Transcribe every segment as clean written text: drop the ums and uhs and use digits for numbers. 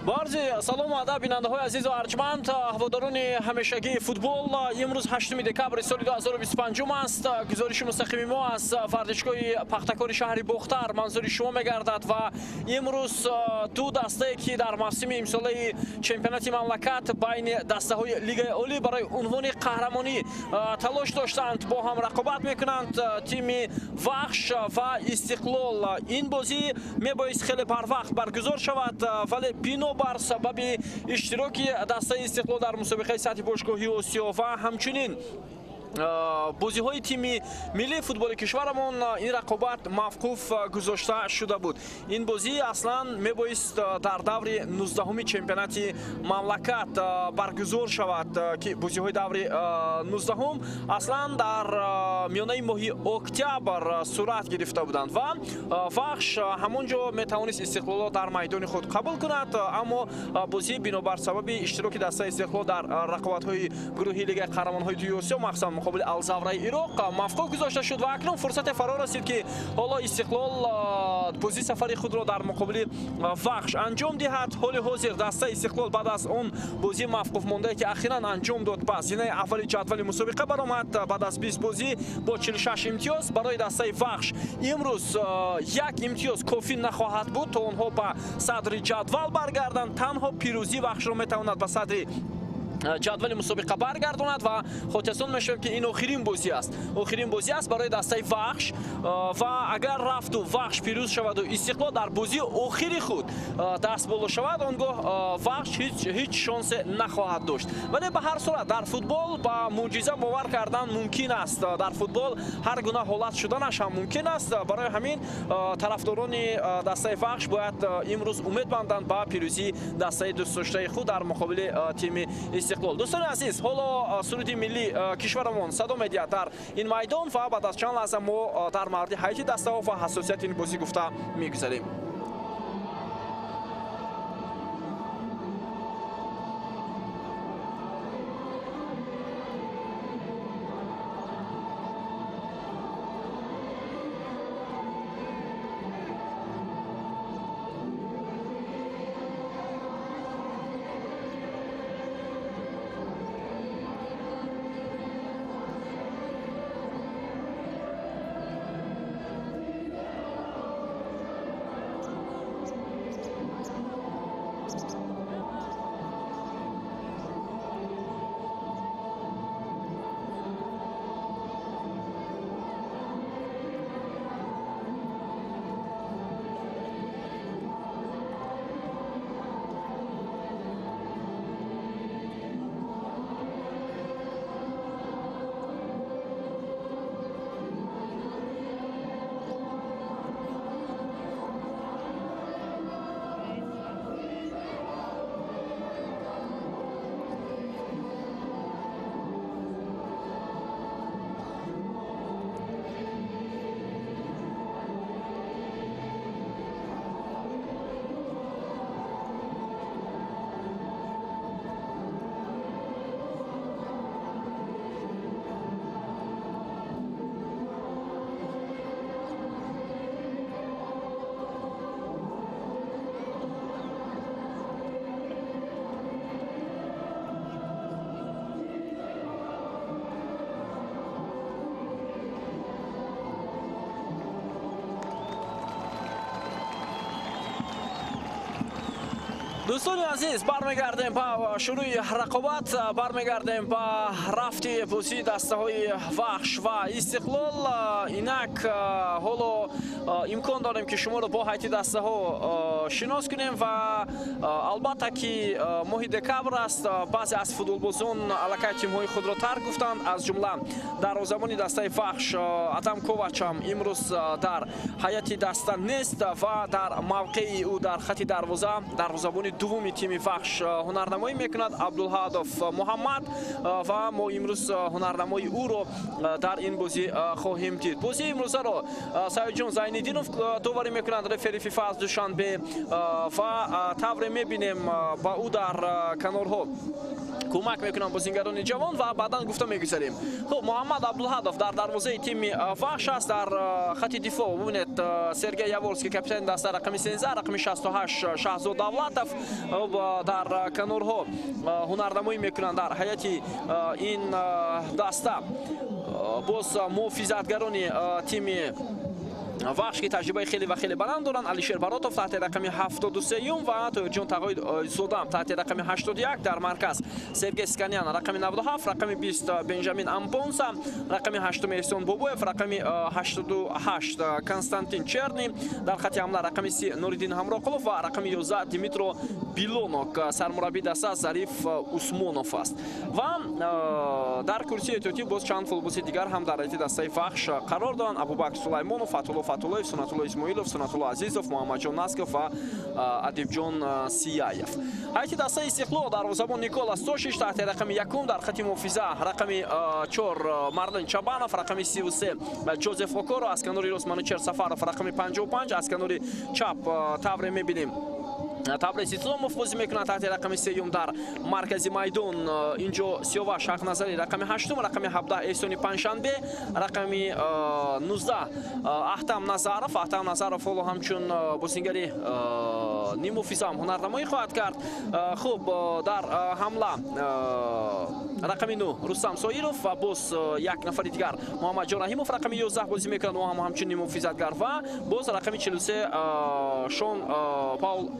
Барзи салому адаб бинандаҳои азизу арҷманд, ҳаводорони ҳамешагии футбол. Имрӯз 8 декабри соли 2025 аст. Гузориши мустақими мо аз варзишгоҳи Пахтакори шаҳри Бохтар манзури шумо мегардад ва имрӯз ду дастае ки дар мавсими имсолаи чемпионати мамлакат байни дастаҳои Лигаи Олӣ барои унвони қаҳрамонӣ талош доштанд, бо ҳам рақобат мекунанд: тими Вахш ва Истиқлол. Ин бозӣ мебоист хеле барвақт баргузор шавад, вале бино бар сабаби иштироки дастаи Истиқлол дар мусобиқаи сатҳи бошгоҳии Осиё ва ҳамчунин бозиҳои тими миллии футболи кишварамон ин рақобат мавқуф гузошта шуда буд. Ин бозӣ аслан мебоист дар даври 19-уми чемпионати мамлакат баргузор шавад, ки бозиҳои даври 19-ум аслан дар миёнаи моҳи октябр сурат гирифта буданд ва Вахш ҳамон ҷо метавонист Истиқлолро дар майдони худ қабул кунад, аммо бозӣ бинобар сабаби иштироки дастаи Истиқлол дар рақобатҳои гурӯҳи Лигаи қаҳрамонҳои дуюми Осиё, махсусан муқобили Алзавраи Ироқ, мавқуф гузошта шуд ва акнун фурсате фаро расид, ки ҳоло Истиқлол бозии сафари худро дар муқобили Вахш анҷом диҳад. Ҳоли ҳозир дастаи Истиқлол баъд аз он бозии мавқуф мондае, ки ахиран анҷом дод, ба зинаи аввали ҷадвали мусобиқа баромад баъд аз 20 бозӣ бо 46 имтиёз. Барои дастаи Вахш имрӯз як имтиёз кофӣ нахоҳад буд, то онҳо ба садри ҷадвал баргарданд. Танҳо пирӯзии Вахшро метавонад ба садри ҷадвали мусобиқа баргардонад ва хотиррасон мешавем, ки ин охирин бозӣ аст, охирин бозӣ аст барои дастаи Вахш ва агар рафту Вахш пирӯз шаваду Истиқлол дар бозии охири худ даст боло шавад, он гоҳ Вахш ҳеҷ шонсе нахоҳад дошт. Вале ба ҳар сурат дар футбол ба мӯъҷиза бовар кардан мумкин аст, дар футбол ҳар гуна ҳолат шуданаш ҳам мумкин аст. Барои ҳамин тарафдорони дастаи Вахш бояд имрӯз умед банданд ба пирӯзии дастаи дӯстдоштаи худ дар муқобили тими Истиқлол. Дӯстони азиз, ҳоло суруди миллии кишварамон садо медиҳад дар ин майдон ва баъд аз чанд лаҳза мо дар мавриди ҳайати дастаҳо ва ҳассосияти ин бозӣ гуфта мегузарем. Дӯстони азиз, бармегардем ба шурӯи рақобат, бармегардем ба рафти бозии дастаҳои Вахш ва Истиқлол. Инак ҳоло имкон дорем, ки шуморо бо ҳайати дастаҳо шинос кунем ва албатта ки моҳи декабр аст, баъзе аз футболбозон аллакай тимҳои худро тарк гуфтанд, аз ҷумла дарвозабони дастаи Вахш Адам Ковач ҳам имрӯз дар ҳайати даста нест ва дар мавқеи ӯ дар хати дарвоза дарвозабони дуввуми тими Вахш ҳунарнамоӣ мекунад Абдулҳадов Муҳаммад ва мо имрӯз ҳунарнамои ӯро дар ин бозӣ хоҳем дид. Бозии имрӯзаро Саидҷон Зайниддинов доварӣ мекунанд, рефери ФИФА аз Душанбе, ва тавре мебинем ба ӯ дар канорҳо кӯмак мекунанд бозингарони ҷавон ва баъдан гуфта мегузарем. Хуб, Муҳаммад Абдулҳадов дар дарвозаи тими Вахш аст. Дар хати дифоъ бубинед, Сергей Яворский, капитани даста, рақами 13, рақами 68 Шаҳзод Давлатов. Дар канорҳо ҳунарнамоӣ мекунанд дар ҳайати ин даста. Боз муҳофизатгарони тими Вахш, ки таҷрибаи хеле ва хеле баланд доранд, Алишер Баротов таҳти рақами 73 ва Тоҳирҷон Тағоизода таҳти рақами 81. Дар марказ Сергей Сканян рақами 97, рақами 20 Бенҷамин Ампонса, рақами 8 Эҳсон Бобоев, рақами 88 Константин Черни, дар хати ҳамла рақами 30 Нуриддин Ҳамроқулов ва рақами 11 Димитро Билонок. Сармураббии даста Зариф Усмонов аст. Ва дар курсии эҳтиётӣ боз чанд футболбози дигар ҳам дар ҳайати дастаи Вахш қарор доранд: Абубакр Сулаймонов, Фатулло Фатуллоев, Сунатулло Исмоилов, Сунатулло Азизов, Муҳаммадҷон Насков ва Адибҷон Сияев. Ҳайати дастаи Истиқлол: дарвозабон Никола Стошич таҳти рақами 1, дар хати муҳофиза рақами 4 Марлен Чабанов, рақами 33 Ҷозеф Окоро, аз канори рост Манучер Сафаров, рақами 55, аз канори чап тавре мебинем Табрез Исломов бозӣ мекунад таҳти рақами 3. Дар маркази майдон инҷо Сиёваш Ҳақназарӣ рақами 8, рақами 17 Эҳсони Панҷшанбе, рақами 19 Аҳтам Назаров. Аҳтам Назаров ҳоло ҳамчун бозингари ниммуҳофиза ҳам ҳунарнамоӣ хоҳад кард. Хуб, дар ҳамла рақами 9 Рустам Соиров ва боз як нафари дигар Муҳаммадҷон Раҳимов рақами 11 бозӣ мекунад, ӯ ҳам ҳамчун ниммуҳофизатгар, ва боз рақами 43 Шон Паул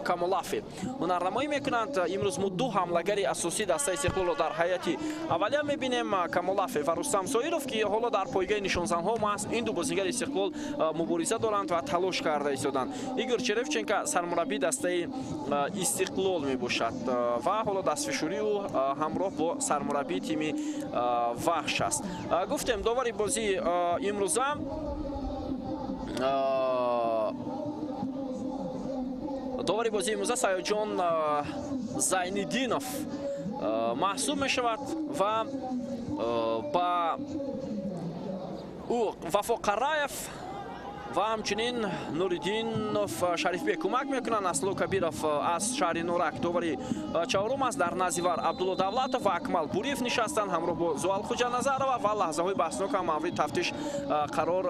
Камолафи ҳунарнамоӣ мекунанд. Имрӯз мо ду ҳамлагари асосии дастаи Истиқлолро дар ҳайати аввалия мебинем: Камолафи ва Рустам Соиров, ки ҳоло дар пойгоҳи нишонзанҳо маҳз ин ду бозингари Истиқлол мубориза доранд ва талош карда истоданд. Игор Черевченко сармураббии дастаи Истиқлол мебошад ва ҳоло дастфишурии ӯ ҳамроҳ бо сармураббии тими Вахш аст. Гуфтем, довари бозии имрӯза Саёҷон Зайниддинов маҳсуб мешавад ва ба ӯ Вафо Қараев ва ҳамчунин Нуриддинов Шарифбек кӯмак мекунанд. Асло Кабиров аз шаҳри Норак довари чаҳорум аст. Дар назди вар Абдулло Давлатов ва Акмал Буриев нишастанд ҳамроҳ бо Зуал Хуҷаназарова ва лаҳзаҳои баҳснок ҳам мавриди тафтиш қарор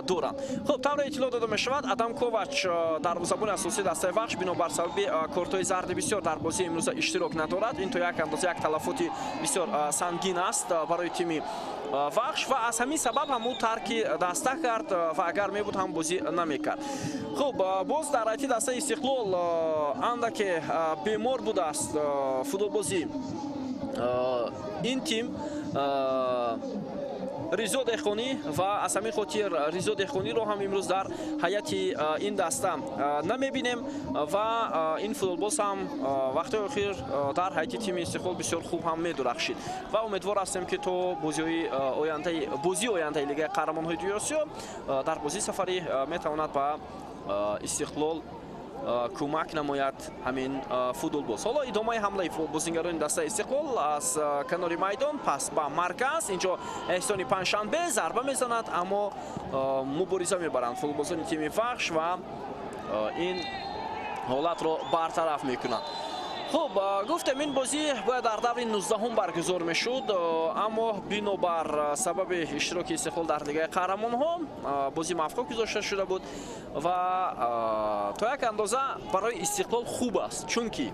доранд. Хуб, тавре иттилоъ дода мешавад, Адам Ковач, дарвозабони асосии дастаи Вахш, бинобар сабаби кортҳои зарди бисёр дар бозии имрӯза иштирок надорад. Ин то як андоза як талафоти бисёр сангин аст барои тими Вахш ва аз ҳамин сабаб ҳам ӯ тарки даста кард ва агар мебуд ҳам бозӣ намекард. Хуб, боз дар ҳайати дастаи Истиқлол андаке бемор будааст футболбози ин тим Ризо Деҳқонӣ ва аз ҳамин хотир Ризо Деҳқониро ҳам имрӯз дар ҳайати ин даста намебинем ва ин футболбоз ҳам вақтҳои охир дар ҳайати тими Истиқлол бисёр хуб ҳам медурахшид ва умедвор ҳастем, ки то бозии ояндаи Лигаи қаҳрамонҳои Осиё дар бозии сафарӣ метавонад ба Истиқлол кӯмак намояд ҳамин футболбоз. Ҳоло идомаи ҳамлаи бозингарони дастаи Истиқлол аз канори майдон пас ба марказ. Инҷо Эҳсони Панҷшанбе зарба мезанад, аммо мубориза мебаранд футболбозони тими Вахш ва ин ҳолатро бартараф мекунанд. Хуб, гуфтем, ин бозӣ бояд дар даври 19 баргузор мешуд, аммо бинобар сабаби иштироки Истиқлол дар Лигаи қаҳрамонҳо бозӣ мавқуф гузошта шуда буд ва то як андоза барои Истиқлол хуб аст, чунки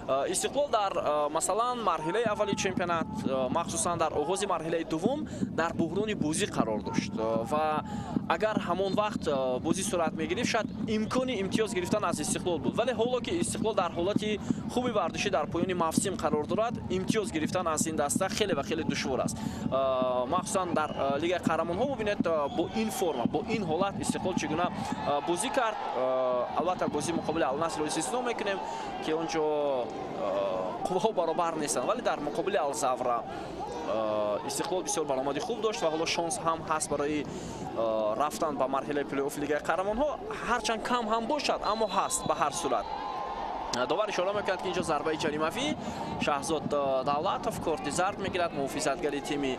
Истиқлол дар масалан марҳилаи аввали чемпионат, махсусан дар оғози марҳилаи дуввум, дар буҳрони бозӣ қарор дошт ва агар ҳамон вақт бозӣ сурат мегирифт, шояд имкони имтиёз гирифтан аз Истиқлол буд, вале ҳоло ки Истиқлол дар ҳолати хуби варзишӣ дар поёни мавсим қарор дорад, имтиёз гирифтан аз ин даста хеле ва хеле душвор аст. Махсусан дар Лигаи қаҳрамонҳо бубинед, бо ин форма, бо ин ҳолат Истиқлол чӣ гуна бозӣ кард. Албатта, бозии муқобили Алнасрро истисно мекунем, ки он ҷо қувваҳо баробар нестанд, вале дар муқобили Алзавра Истиқлол бисёр баромади хуб дошт ва ҳоло шонс ҳам ҳаст барои рафтан ба марҳилаи плей-офф Лигаи қаҳрамонҳо, ҳарчанд кам ҳам бошад, аммо ҳаст ба ҳар сурат. Довар ишора мекунад, ки инҷо зарбаи ҷаримавӣ. Шаҳзод Давлатов корти зард мегирад, муҳофизатгари тими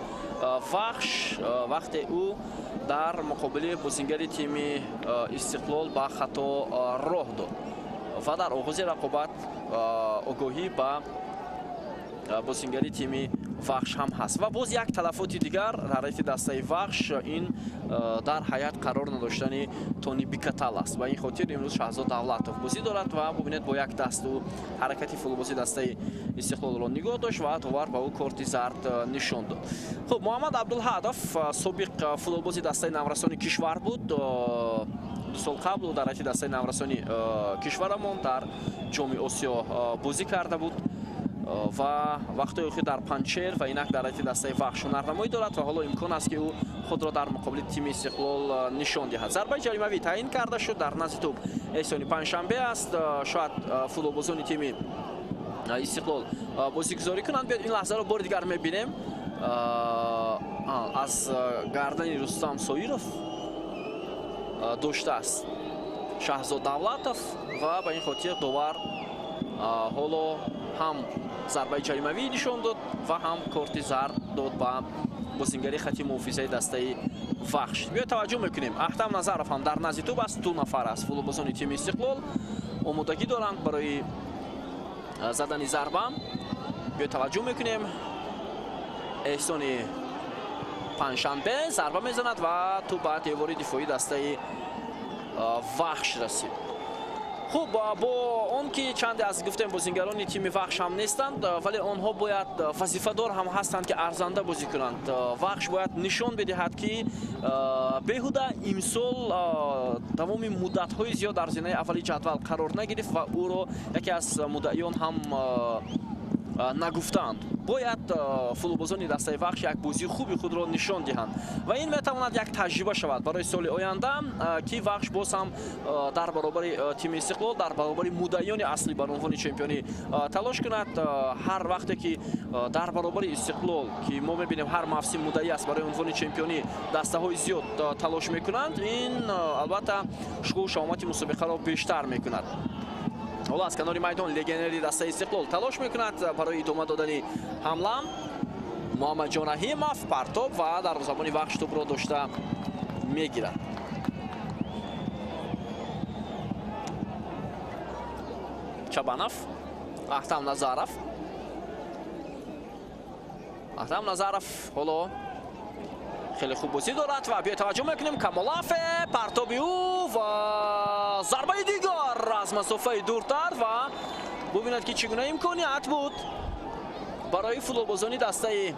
Вахш, вақте ӯ дар муқобили бозингари тими Истиқлол ба хато роҳ дод ва дар оғози рақобат огоҳӣ ба бозингари тими Вахш ҳам ҳаст. Ва боз як талафоти дигар дар ҳайати дастаи Вахш ин дар ҳайат қарор надоштани Тони Бикатал аст. Ба ин хотир имрӯз Шаҳзод Давлатов бозӣ дорад ва бубинед бо як дасту ҳаракати футболбози дастаи Истиқлолро нигоҳ дошт ва довар ба ӯ корти зард нишон дод. Хуб, Муҳаммад Абдулҳадов собиқ футболбози дастаи наврасони кишвар буд. 2 сол қабл дар ҳайати дастаи наврасони кишварамон дар Ҷоми Осиё бозӣ карда буд ва вақтҳои охир дар Панҷшер ва инак дар ҳайати дастаи Вахш ҳунарнамоӣ дорад ва ҳоло имкон аст, ки ӯ худро дар муқобили тими Истиқлол нишон диҳад. Зарбаи ҷаримавӣ таъин карда шуд. Дар назди тӯб Эҳсони Панҷшанбе аст. Шояд футболбозони тими Истиқлол бозигузорӣ кунанд. Биёед ин лаҳзаро бори дигар мебинем. Аз гардани Рустам Соиров доштааст Шаҳзод Давлатов ва ба ин хотир довар ҳоло ҳам зарбаи ҷаримавӣ нишон дод ва ҳам корти зард дод ба бозингари хати муҳофизаи дастаи Вахш. Биё таваҷҷӯҳ мекунем. Аҳтам Назаров ҳам дар назди тӯб аст. 2 нафар аст футболбозони тими Истиқлол омодагӣ доранд барои задани зарба. Биё таваҷҷӯҳ мекунем. Эҳсони Панҷшанбе зарба мезанад ва тӯб ба девори дифоии дастаи Вахш расид. Хуб, бо он ки чанде аз гуфтем бозингарони тими Вахш ҳам нестанд, вале онҳо бояд вазифадор ҳам ҳастанд, ки арзанда бозӣ кунанд. Вахш бояд нишон бидиҳад, ки беҳуда имсол тамоми муддатҳои зиёд дар зинаи аввали ҷадвал қарор нагирифт ва ӯро яке аз муддаиён ҳам нагуфтаанд. Бояд футболбозони дастаи Вахш як бозии хуби худро нишон диҳанд ва ин метавонад як таҷриба шавад барои соли оянда, ки Вахш боз ҳам дар баробари тими Истиқлол, дар баробари муддаиёни аслӣ бар унвони чемпионӣ талош кунад. Ҳар вақте ки дар баробари Истиқлол, ки мо мебинем ҳар мавсим муддаӣ аст барои унвони чемпионӣ, дастаҳои зиёд талош мекунанд, ин албатта шукӯҳу шаҳомати мусобиқаро бештар мекунад. Ҳоло аз канори майдон легионери дастаи Истиқлол талош мекунад барои идома додани ҳамла. Муҳаммадҷон Раҳимов партоб ва дарвозабони Вахш тӯбро дошта мегирад. Чабанов, Аҳтам Назаров. Аҳтам Назаров ҳоло хеле хуб бозӣ дорад ва биё таваҷҷӯҳ мекунем. Камолафе партоби ӯ ва зарбаи дигар аз масофаи дуртар ва бубинад, ки чӣ гуна имконият буд барои футболбозони дастаи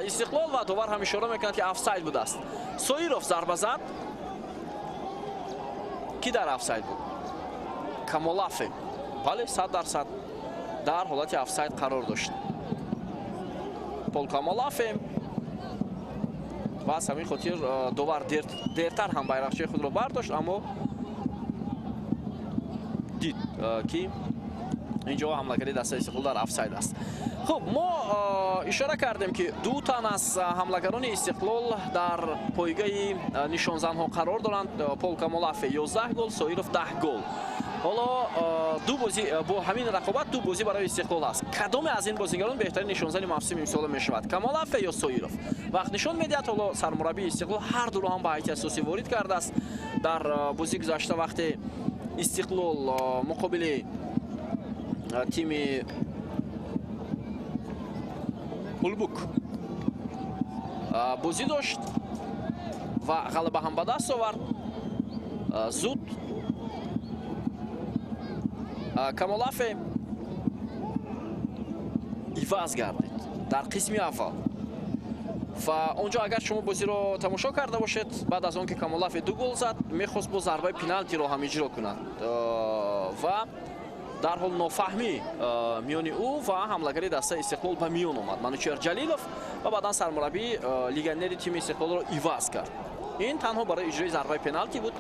Истиқлол ва довар ҳам ишора мекунад, ки офсайд будааст. Соиров зарба зад. Ки дар офсайд буд? Камолафе. Бале, 100% дар ҳолати офсайд қарор дошт. Пол Камолафе ва аз ҳамин хотир довар дертар ҳам байрақчаи худро бардошт, аммо дид, ки инҷо ҳамлагари дастаи Истиқлол дар офсайд аст. Хуб, мо ишора кардем, ки 2 тан аз ҳамлагарони Истиқлол дар пойгаи нишонзанҳо қарор доранд. Пол Камолафе 11 гол, Соиров 10 гол. Ҳоло ду бозӣ бо ҳамин рақобат, ду бозӣ барои Истиқлол аст. Кадоме аз ин бозигарон беҳтарин нишонзани мавсими имсола мешавад? Камолафе ё Соиров? Вақт нишон медиҳад. Ҳоло сармураббии Истиқлол ҳар дуро ҳам ба ҳайати асосӣ ворид кардааст. Дар бозии гузашта вақте Истиқлол муқобили тими Ҳулбук бозӣ дошт ва ғалаба ҳам ба даст овард, зуд Камолафе иваз гардид дар қисми аввал ва онҷо агар шумо бозиро тамошо карда бошед, баъд аз он ки Камолафе 2 гол зад, мехост бо зарбаи пеналтиро ҳам иҷро кунад ва дарҳол нофаҳмӣ миёни ӯ ва ҳамлагари дастаи Истиқлол ба миён омад, Манучер Ҷалилов, ва баъдан сармураббӣ легионери тими Истиқлолро иваз кард. Ин танҳо барои иҷрои зарбаи пеналти буд,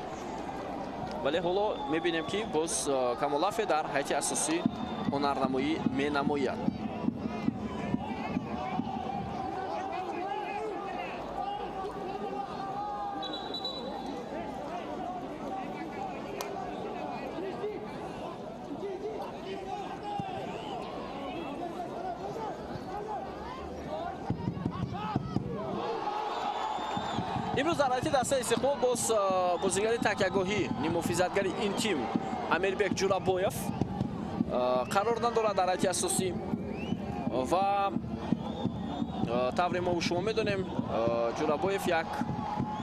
вале ҳоло мебинем, ки боз Камолафе дар ҳайати асосӣ ҳунарнамоӣ менамояд. Имрӯз дар ҳайати дастаи Истиқлол боз бозигари такягоҳӣ, ниммуҳофизатгари ин тим Амирбек Ҷурабоев қарор надорад дар ҳайати асосӣ. Ва тавре мо шумо медонем, Ҷурабоев як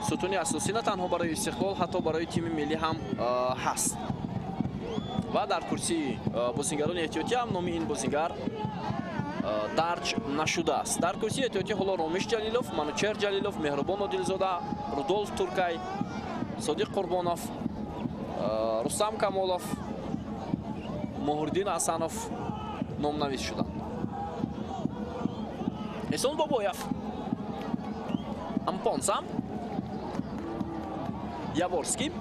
сутуни асосӣ на танҳо барои Истиқлол, ҳатто барои тими миллӣ ҳам ҳаст. Ва дар курсии бозингарони эҳтиётӣ ҳам номи ин бозингар дарҷ нашудааст. Дар курсии эҳтиётӣ ҳоло Ромиш Ҷалилов, Манучер Ҷалилов, Меҳрубон Одилзода, Рудолф Туркай, Содиқ Қурбонов, Рустам Камолов, Муҳриддин Ҳасанов номнавис шуданд. Эҳсон Бобоев, Ампонса, Яворский,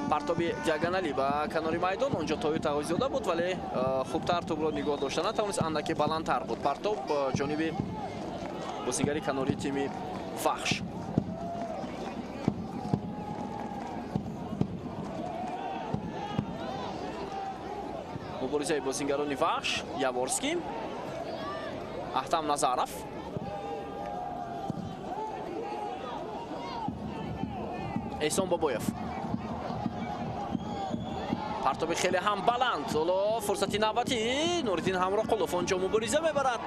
партоби диагоналӣ ба канори майдон. Онҷо Тоҳир Тағойзода буд, вале хубтар тӯбро нигоҳ дошта натавонист, андаке баландтар буд партоб ҷониби бозигари канории тими Вахш. Муборизаи бозингарони Вахш, Яворский, Аҳтам Назаров, Эҳсон Бобоев. Партоби хеле ҳам баланд. Ҳоло фурсати навбатӣ, Нуриддин Ҳамроқулов онҷо мубориза мебарад.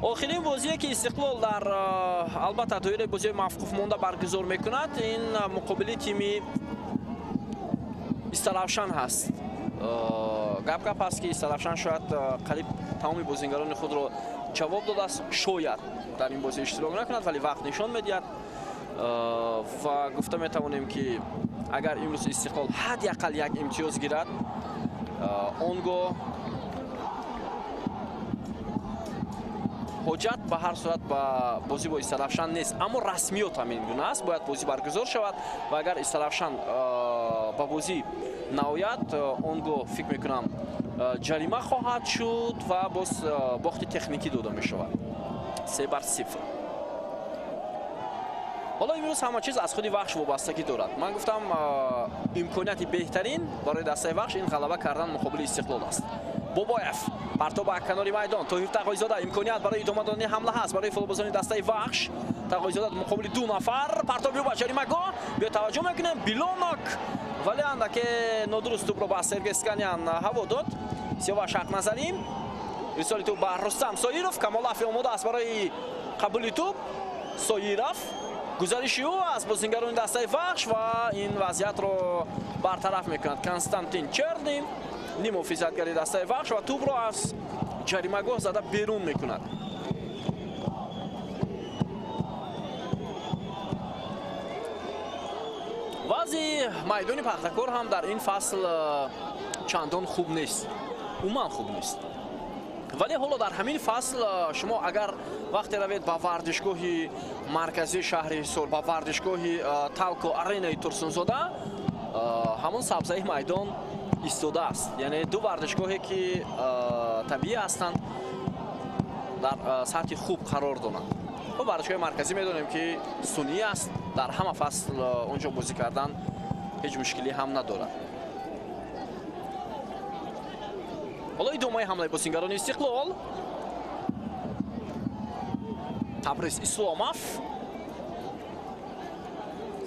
Охирин бозие ки Истиқлол дар албатта доираи бозиҳои мавқуф монда баргузор мекунад, ин муқобили тими Истаравшан ҳаст. Гап ҳаст ки Истаравшан шояд қариб тамоми бозингарони худро ҷавоб додааст, шояд дар ин бозӣ иштирок накунад, вале вақт нишон медиҳад. Ва гуфта метавонем ки агар имрӯз Истиқлол ҳадди ақал як имтиёз гирад, он гоҳ ҳоҷат ба ҳар сурат ба бозӣ бо Истаравшан нест. Аммо расмиёт ҳамин гуна аст, бояд бозӣ баргузор шавад ва агар Истаравшан ба бозӣ наояд, он гоҳ фикр мекунам ҷарима хоҳад шуд ва боз бохти техникӣ дода мешавад. 3-0. Ҳоло имрӯз ҳама чиз аз худи Вахш вобастагӣ дорад. Ман гуфтам, имконияти беҳтарин барои дастаи Вахш ин ғалаба кардан муқобили Истиқлол аст. Бобоев партоб ба канори майдон. Тоҳир Тағойзода, имконият барои идома додани ҳамла ҳаст барои футболбозони дастаи Вахш. Тағойзода муқобили ду нафар, партоб ба ҷаримагоҳ. Биё таваҷҷӯҳ мекунем, Билонок, вале андаке нодуруст тӯбро ба Сергей Сканян ҳаво дод. Сиёваш Ҳақназарӣ, ирсоли тӯб ба Рустам Соиров. Камолафи омода аст барои қабули тӯб. Соиров, гузариши ӯ аз бозингарони дастаи Вахш ва ин вазъиятро бартараф мекунад Константин Черни, ниммуҳофизатгари дастаи Вахш, ва тӯбро аз ҷаримагоҳ зада берун мекунад. Вазъи майдони Пахтакор ҳам дар ин фасл чандон хуб нест, умуман хуб нест. Вале ҳоло дар ҳамин фасл шумо агар вақте равед ба варзишгоҳи марказии шаҳри Ҳисор, ба варзишгоҳи Талко Аренаи Турсунзода, ҳамон сабзаи майдон истодааст. Яъне ду варзишгоҳе ки табиӣ ҳастанд, дар сатҳи хуб қарор доранд. Хуб, варзишгоҳи марказӣ медонем ки сунъӣ аст, дар ҳама фасл онҷо бозӣ кардан ҳеҷ мушкилӣ ҳам надорад. Ҳоло идомаи ҳамлаи бозингарони Истиқлол. Табриз Исломов,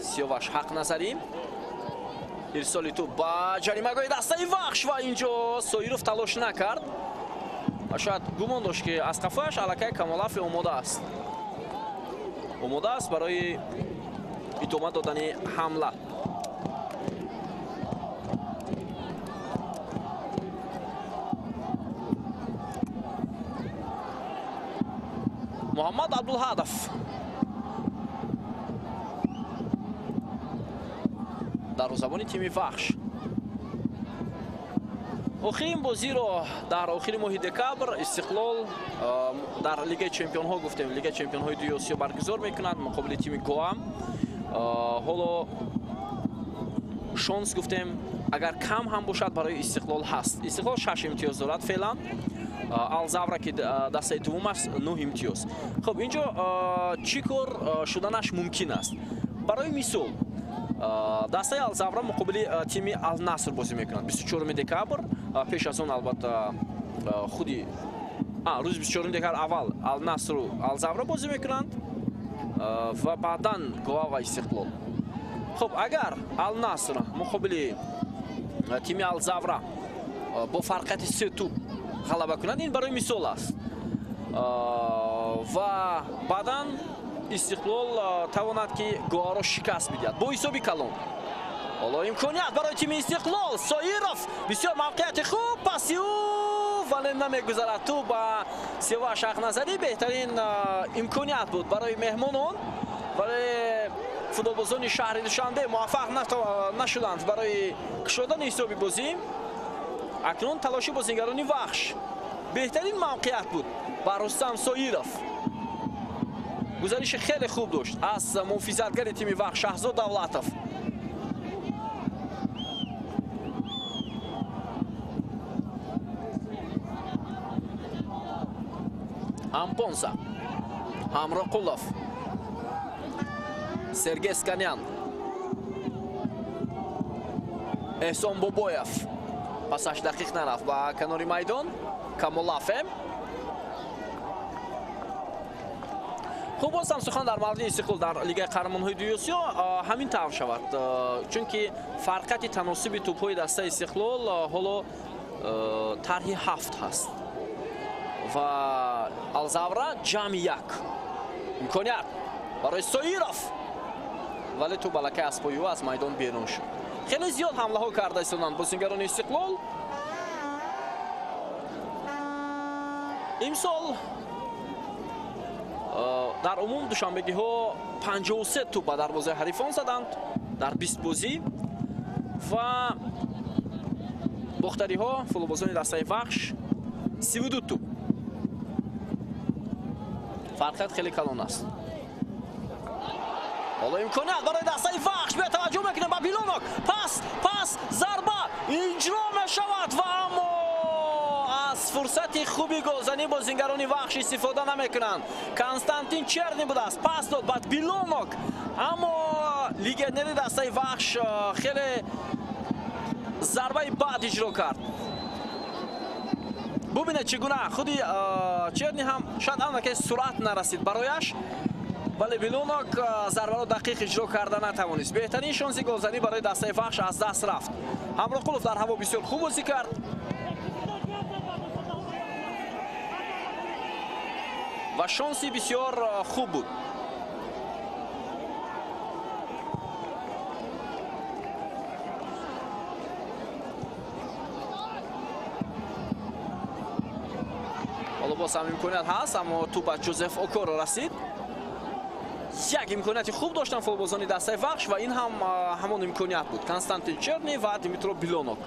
Сиёваш Ҳақназарӣ, ирсоли тӯб ба ҷаримагоҳи дастаи Вахш ва инҷо Соиров талош накард ва шояд гумон дошт ки аз қафояш аллакай Камолафи омода аст. Омода аст барои идома додани ҳамла. Муҳаммад Абдулҳадов, дарвозабони тими Вахш. Охирин бозиро дар охири моҳи декабр Истиқлол дар Лигаи чемпионҳо, гуфтем, Лигаи чемпионҳои дуюми Осиё баргузор мекунад муқобили тими Гоа. Ҳоло шонс гуфтем, агар кам ҳам бошад, барои Истиқлол ҳаст. Истиқлол 6 имтиёз дорад феълан. Алзавра ки дастаи дуввум аст, 9 имтиёз. Хуб, инҷо чӣ кор шуданаш мумкин аст? Барои мисол, дастаи Алзавра муқобили тими Алнаср бозӣ мекунад 24 декабр. Пеш аз он албатта худи рӯзи 24 декабр аввал Алнасру Алзавра бозӣ мекунанд ва баъдан Гоа ва Истиқлол. Хуб, агар Алнаср муқобили Тими Алзавра бо фарқияти 3 тӯб ғалаба кунад. Ин барои мисол аст. Ва баъдан Истиқлол тавонад ки Гоаро шикаст бидиҳад бо ҳисоби калон. Ҳоло имконият барои тими Истиқлол. Соиров бисёр мавқеияти хуб, паси ӯ, вале намегузарад тӯб ба Севаш Ҳақназарӣ. Беҳтарин имконият буд барои меҳмонон, вале футболбозони шаҳри Душанбе муваффақ нашуданд барои кушодани ҳисоби бозӣ. Акнун талоши бозигарони Вахш. Беҳтарин мавқеият буд ба Рустам Соиров. Гузариши хеле хуб дошт аз муҳофизатгари тими Вахш Шаҳзод Давлатов. Ампонса, Ҳамроқулов, Сергей Сканян, Эҳсон Бобоев. Пасаш дақиқ нарафт ба канори майдон. Камолафе. Хуб, боз ҳам сухан дар мавриди Истиқлол дар Лигаи қаҳрамонҳои дуюми Осиё ҳамин тавр шавад, чунки фарқияти таносуби тӯбҳои дастаи Истиқлол ҳоло тарҳи 7 ҳаст ва Алзавра ҷамъи 1. Имконият барои Соиров, вале тӯб аллакай аз пои ӯ аз майдон берун шуд. Хеле зиёд ҳамлаҳо карда истоданд бозигарони Истиқлол. Имсол дар умум душанбегиҳо 53 тӯб ба дарвозаи ҳарифон заданд дар 20 бозӣ ва бохтариҳо футболбозони дастаи Вахш 32 тӯб. Фарқият хеле калон аст. Ҳоло имконият барои дастаи Вахш. Бетаваҷҷӯҳ мекунем ба Билонок. Пас, пас, зарба иҷро мешавад ва аммо аз фурсати хуби голзанӣ бозингарони Вахш истифода намекунанд. Константин Черни будааст, пас дод ба Билонок, аммо легионери дастаи Вахш хеле зарбаи бад иҷро кард. Бубинед чӣ гуна худи Черни ҳам шояд андаке суръат нарасид барояш, вале Билонок зарбаро дақиқ иҷро карда натавонист. Беҳтарин шонси голзанӣ барои дастаи Вахш аз даст рафт. Ҳамроқулов дар ҳаво бисёр хуб бозӣ кард. Ва шонси бисёр хуб буд. Ҳоло боз ҳам имконият ҳаст, аммо тӯб ба Ҷозеф Окоро расид. Як имконияти хуб доштанд футболбозони дастаи Вахш ва ин ҳам ҳамон имконият буд. Константин Черни ва Дмитро Билонок.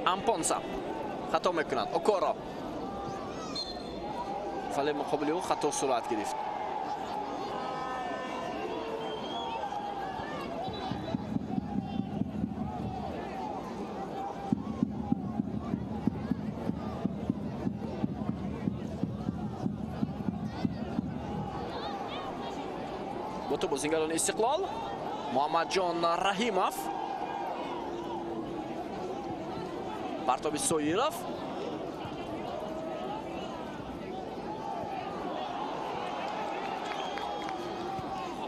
Ампонса хато мекунад. Окоро, вале муқобили ӯ хато сурат гирифт. Бо тӯб бозингарони Истиқлол Муҳаммадҷон Раҳимов, партоби Соиров.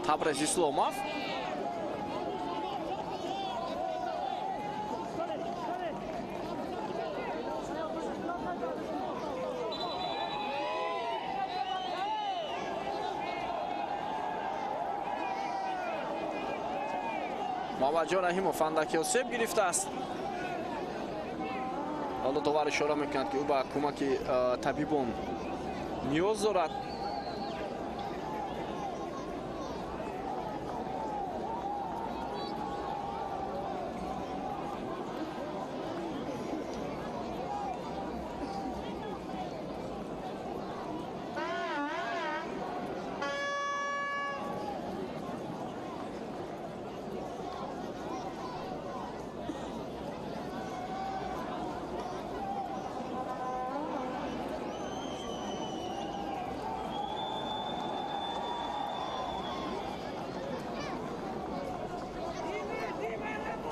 Табрез Исломов. Муҳаммадҷон Раҳимов андаке осеб гирифтааст. Ҳоло довар ишора мекунад, ки ӯ ба кӯмаки табибон ниёз дорад.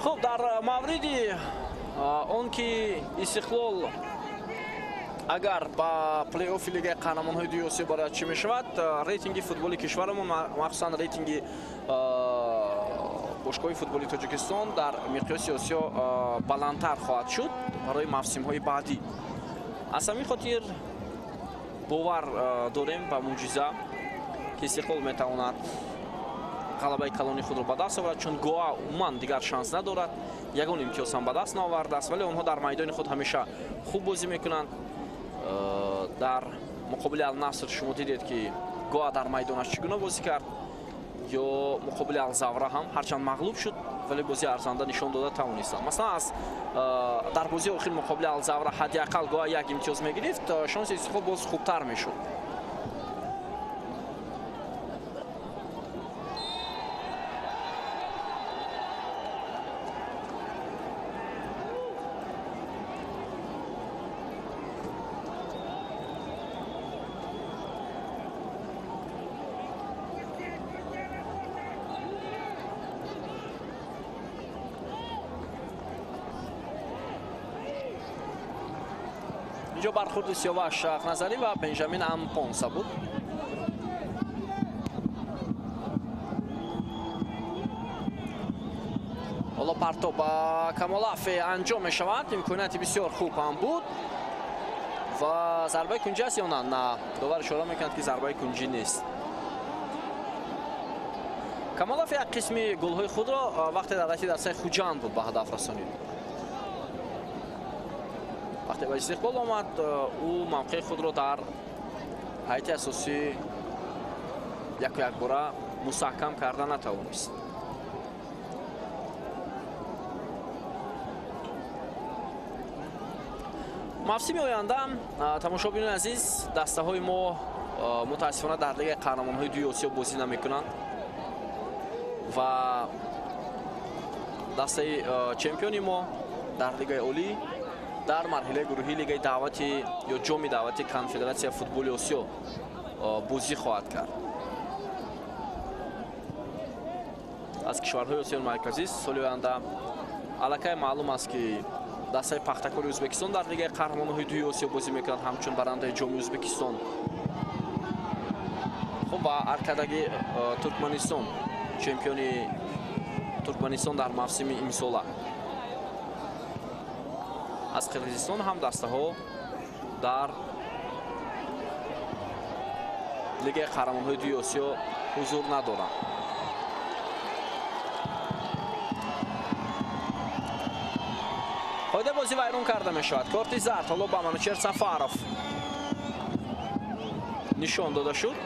Хуб, дар мавриди он ки Истиқлол агар ба плей-оффи Лигаи қаҳрамонҳои дуюми Осиё барояд, чӣ мешавад? Рейтинги футболи кишварамон, махсусан рейтинги бошгоҳи футболи Тоҷикистон дар миқёси Осиё баландтар хоҳад шуд барои мавсимҳои баъдӣ. Аз ҳамин хотир бовар дорем ба мӯъҷиза, ки Истиқлол метавонад ғалабаи калони худро ба даст оварад, чун Гоа умуман дигар шанс надорад, ягон имтиёз ҳам ба даст наовардааст, вале онҳо дар майдони худ ҳамеша хуб бозӣ мекунанд. Дар муқобили Ал-Наср шумо дидед, ки Гоа дар майдонаш чӣ гуна бозӣ кард, ё муқобили Ал-Завра ҳам ҳарчанд мағлуб шуд, вале бозии арзанда нишон дода тавонистанд. Масалан, аз дар бозии охир муқобили Ал-Завра ҳадди ақал Гоа як имтиёз мегирифт, шонси Истиқлол боз хубтар мешуд. Инҷо бархӯрди Сиёваш Шахназарӣ ва Бенҷамин Ампонса буд. Ҳоло партоб ба Камолафе анҷом мешавад. Имконияти бисёр хуб ҳам буд ва зарбаи кунҷӣ аст ё на? На, довар ишора мекунад, ки зарбаи кунҷӣ нест. Камолаф як қисми голҳои худро вақте дар ҳайати дастаи Хуҷанд буд ба ҳадаф расонид. Вақте ба Истиқлол омад, ӯ мавқеи худро дар ҳайати асосӣ яку якбора мустаҳкам карда натавонист. Мавсими оянда, тамошобинони азиз, дастаҳои мо мутаассифона дар Лигаи қаҳрамонҳои дуи Осиё бозӣ намекунанд ва дастаи чемпиони мо дар Лигаи Олӣ дар марҳилаи гурӯҳии Лигаи даъвати ё ҷоми даъвати Конфедератсияи футболи Осиё бозӣ хоҳад кард. Аз кишварҳои Осиёи Марказӣ соли оянда аллакай маълум аст, ки дастаи Пахтакори Ӯзбекистон дар Лигаи қаҳрамонҳои дуи Осиё бозӣ мекунад, ҳамчун барандаи ҷоми Ӯзбекистон. Хуб, ва Аркадаги Туркманистон, чемпиони Туркманистон дар мавсими имсола. Аз Қирғизистон ҳам дастаҳо дар Лигаи қаҳрамонҳои дуи Осиё ҳузур надоранд. Қоидаи бозӣ вайрон карда мешавад. Корти зард ҳоло ба Манучер Сафаров нишон дода шуд.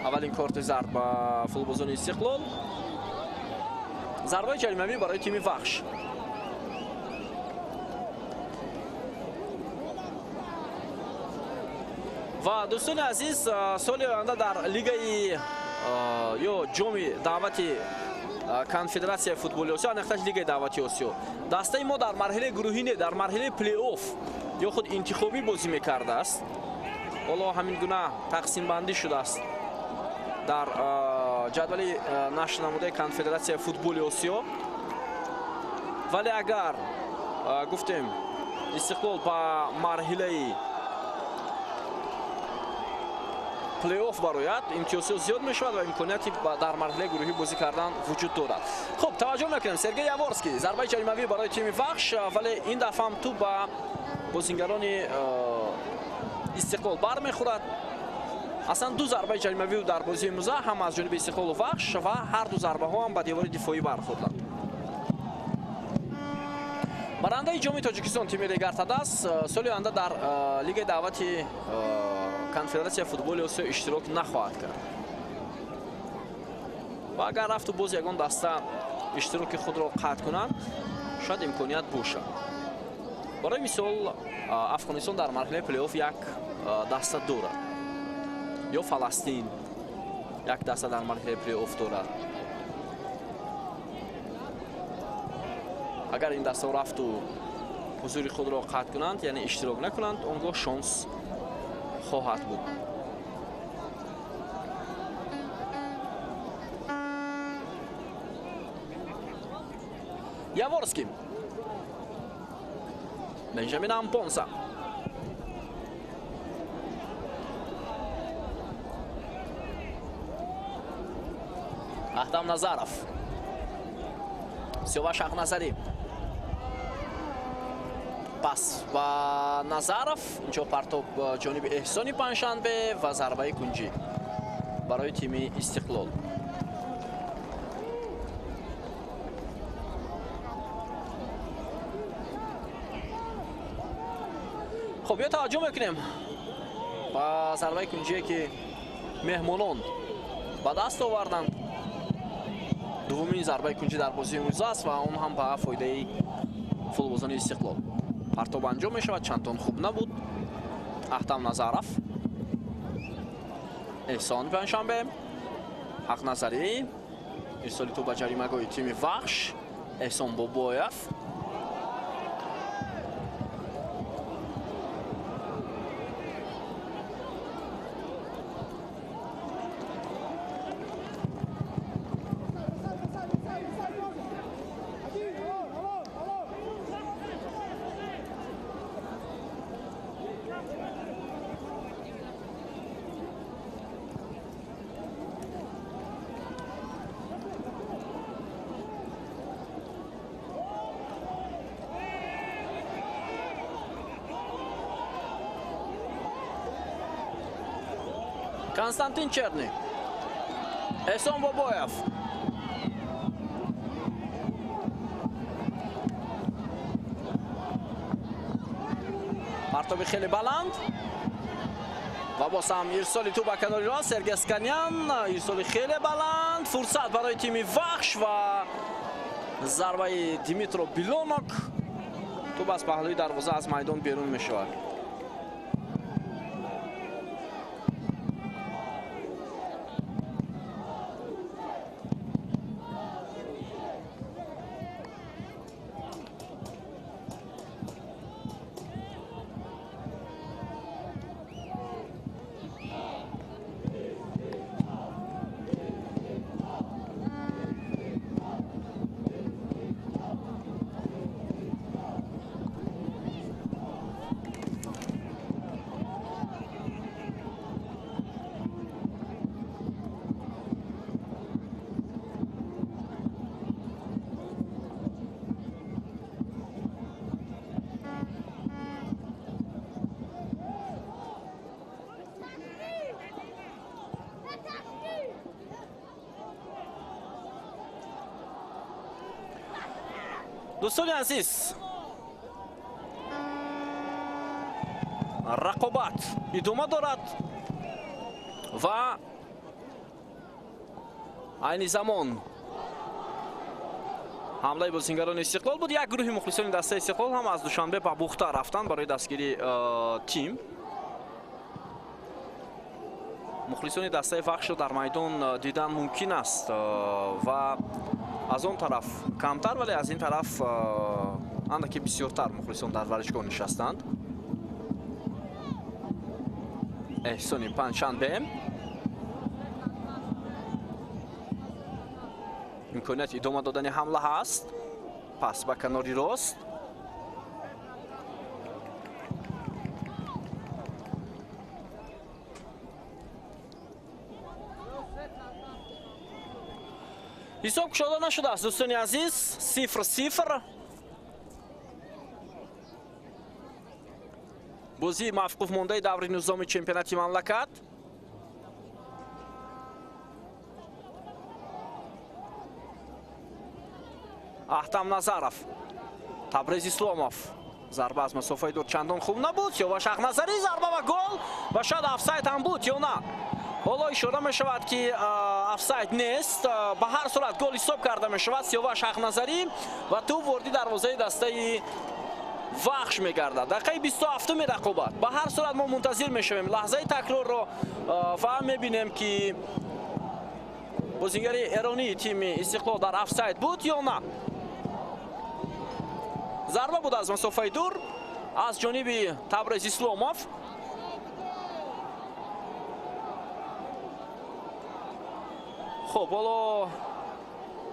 Аввалин корти зард ба футболбозони Истиқлол. Зарбаи ҷаримавӣ барои тими Вахш. Ва дӯстони азиз, соли оянда дар лигаи ё ҷоми даъвати Конфедератсияи футболи Осиё, аниқтараш Лигаи даъвати Осиё, дастаи мо дар марҳилаи гурӯҳӣ не, дар марҳилаи плей-офф ё худ интихобӣ бозӣ мекардааст. Ҳоло ҳамин гуна тақсимбандӣ шудааст дар ҷадвали нашр намудаи Конфедератсияи футболи Осиё. Вале агар гуфтем Истиқлол ба марҳилаи плей-офф барояд, имтиёзҳо зиёд мешавад ва имконияти дар марҳилаи гурӯҳӣ бозӣ кардан вуҷуд дорад. Хуб, таваҷҷӯҳ мекунем. Сергей Яворский зарбаи ҷаримавӣ барои тими Вахш, вале ин дафъа ҳам тӯб ба бозингарони Истиқлол бармехӯрад. Аслан ду зарбаи ҷаримавӣ дар бозии имрӯза ҳам аз ҷониби Истиқлолу Вахш ва ҳар ду зарбаҳо ҳам ба девори дифоӣ бархӯрданд. Барандаи ҷоми Тоҷикистон тими Регар-ТадАЗ соли оянда дар Лигаи даъвати Конфедератсияи футболи Осиё иштирок нахоҳад кард. Ва агар рафту боз ягон даста иштироки худро қатъ кунад, шояд имконият бошад. Барои мисол, Афғонистон дар марҳилаи плей-офф як даста дорад, ё Фаластин як даста дар марҳилаи плей-офф дорад. Агар ин дастаҳо рафту ҳузури худро қатъ кунанд, яъне иштирок накунанд, он гоҳ шонс хоҳад буд. Яворский, Бенҷамин Ампонса. Аҳтам Назаров, Сиёваш Ҳақназарӣ, пас ба Назаров, инҷо партоб ҷониби Эҳсони Панҷшанбе ва зарбаи кунҷӣ барои тими Истиқлол. Хуб, биё таваҷҷӯҳ мекунем ба зарбаи кунҷие ки меҳмонон ба даст оварданд. Дуввумин зарбаи кунҷӣ дар бозии имрӯз аст ва он ҳам ба фоидаи футболбозони Истиқлол. Партоб анҷом мешавад, чандон хуб набуд. Аҳтам Назаров, Эҳсон Панҷшанбе, Ҳақназарӣ, ирсоли тӯб ба ҷаримагоҳи тими Вахш, Эҳсон Бобоев. Константин Черный, Эҳсон Бобоев, партоби хеле баланд ва боз ҳам ирсоли тӯб ба канори рост. Сергей Сканян, ирсоли хеле баланд, фурсат барои тими Вахш ва зарбаи Димитро Билонок. Тӯб аз паҳлӯи дарвоза аз майдон берун мешавад. Дӯстони азиз, рақобат идома дорад ва айни замон ҳамлаи бозингарони Истиқлол буд. Як гурӯҳи мухлисони дастаи Истиқлол ҳам аз Душанбе ба Бухта рафтанд барои дастгирии тим. Мухлисони дастаи Вахшро дар майдон дидан мумкин аст ва аз он тараф камтар, вале аз ин тараф андаке бисёртар мухлисон дар варзишгоҳ нишастанд. Эҳсони Панҷшанбе, имконияти идома додани ҳамла ҳаст. Пас ба канори рост, ҳисоб кушода нашудааст, дӯстони азиз. 0-0. Бозии мавқуф мондаи даври нузоми чемпионати мамлакат. Аҳтам Назаров, Табрез Исломов, зарба аз масофаи дур чандон хуб набуд. Сиёваш Ҳақназарӣ, зарба ва гол ва шояд офсайд ҳам буд ё на. Ҳоло ишора мешавад ки офсайд нест. Ба ҳар сурат гол ҳисоб карда мешавад. Сиёваш Ҳақназарӣ ва тӯб ворди дарвозаи дастаи Вахш мегардад. Дақиқаи 27-уми рақобат. Ба ҳар сурат мо мунтазир мешавем лаҳзаи такрорро ва мебинем ки бозингари эронии тими Истиқлол дар офсайд буд ё на. Зарба буд аз масофаи дур аз ҷониби Табрез Исломов. Хуб, ҳоло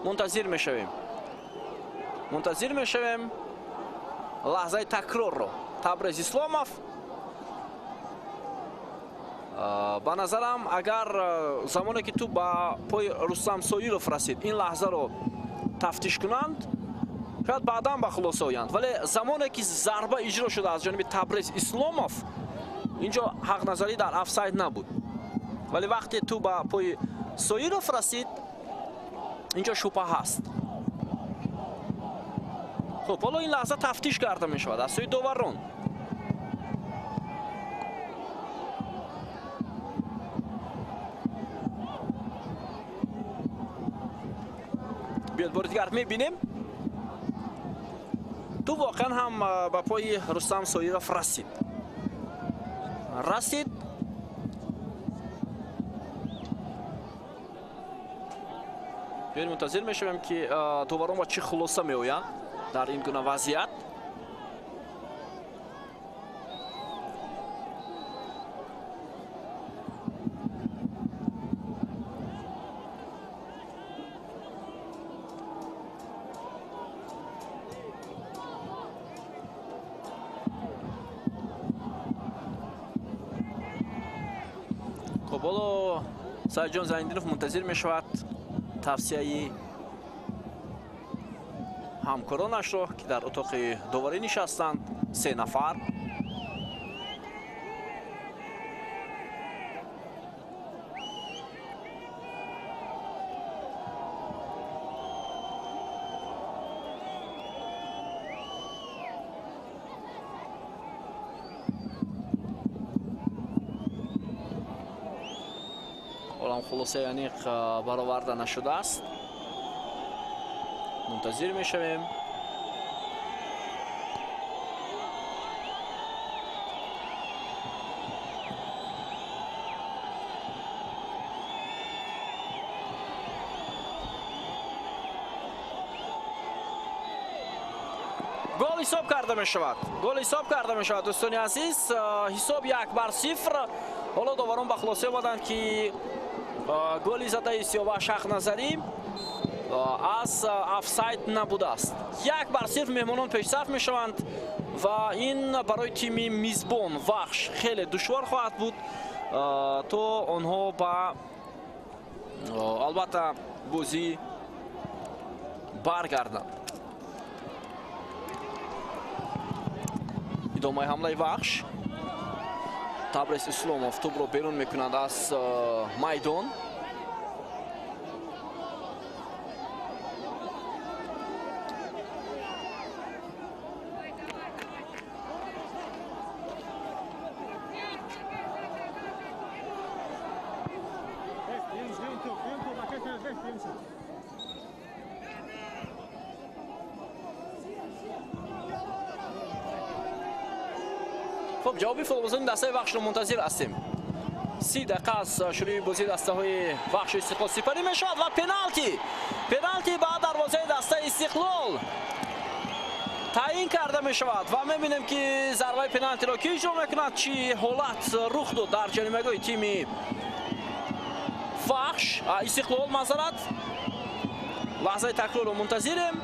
мунтазир мешавем. Мунтазир мешавем лаҳзаи такрорро. Табрез Исломов Ба назарам, агар замоне ки тӯп ба пои Рустам Соиров расид, ин лаҳзаро тафтиш кунанд, шояд баъдан ба хулоса оянд. Вале замоне ки зарба иҷро шуда аз ҷониби Табрез Исломов, инҷо ҳақназарӣ дар офсайд набуд. Вале вақте тӯп ба пои Соиров расид, инҷо шубҳа ҳаст. Хуб, ҳоло ин лаҳза тафтиш карда мешавад аз сӯи доварон. Биёд бори дигар мебинем. Тӯп воқеан ҳам ба пои Рустам Соиров расид. Расид. Биёед мунтазир мешавем, ки доварон ба чӣ хулоса меоянд дар ин гуна вазъият. Хуб, ҳоло Саидҷон Зайниддинов мунтазир мешавад тавсияи ҳамкоронашро, ки дар утоқи доварӣ нишастанд, се нафар. Ҳолам хулосаи аниқ бароварда нашудааст. Мунтазир мешавем. Гол ҳисоб карда мешавад. Гол ҳисоб карда мешавад, дӯстони азиз. Ҳисоб 1-0. Ҳоло доварон ба хулоса омаданд, ки голи задаи Сиёваш Ҳақназарӣ аз офсайд набудааст. 1-0 меҳмонон пешсаф мешаванд ва ин барои тими мизбон Вахш хеле душвор хоҳад буд, то онҳо ба албатта бозӣ баргарданд. Идомаи ҳамлаи Вахш. Табрез Исломов тӯпро берун мекунад аз майдон. Хуб, ҷавоби футболбозони дастаи Вахшро мунтазир ҳастем. 30 дақиқа аз шурӯи бозии дастаҳои Вахшу Истиқлол сипарӣ мешавад ва пеналти. Пеналти ба дарвозаи дастаи Истиқлол таъин карда мешавад ва мебинем, ки зарбаи пеналтиро ки иҷро мекунад, чӣ ҳолат рух дод дар ҷаримагоҳи тими Вахш Истиқлол. Маъзарат, лаҳзаи такрорро мунтазирем.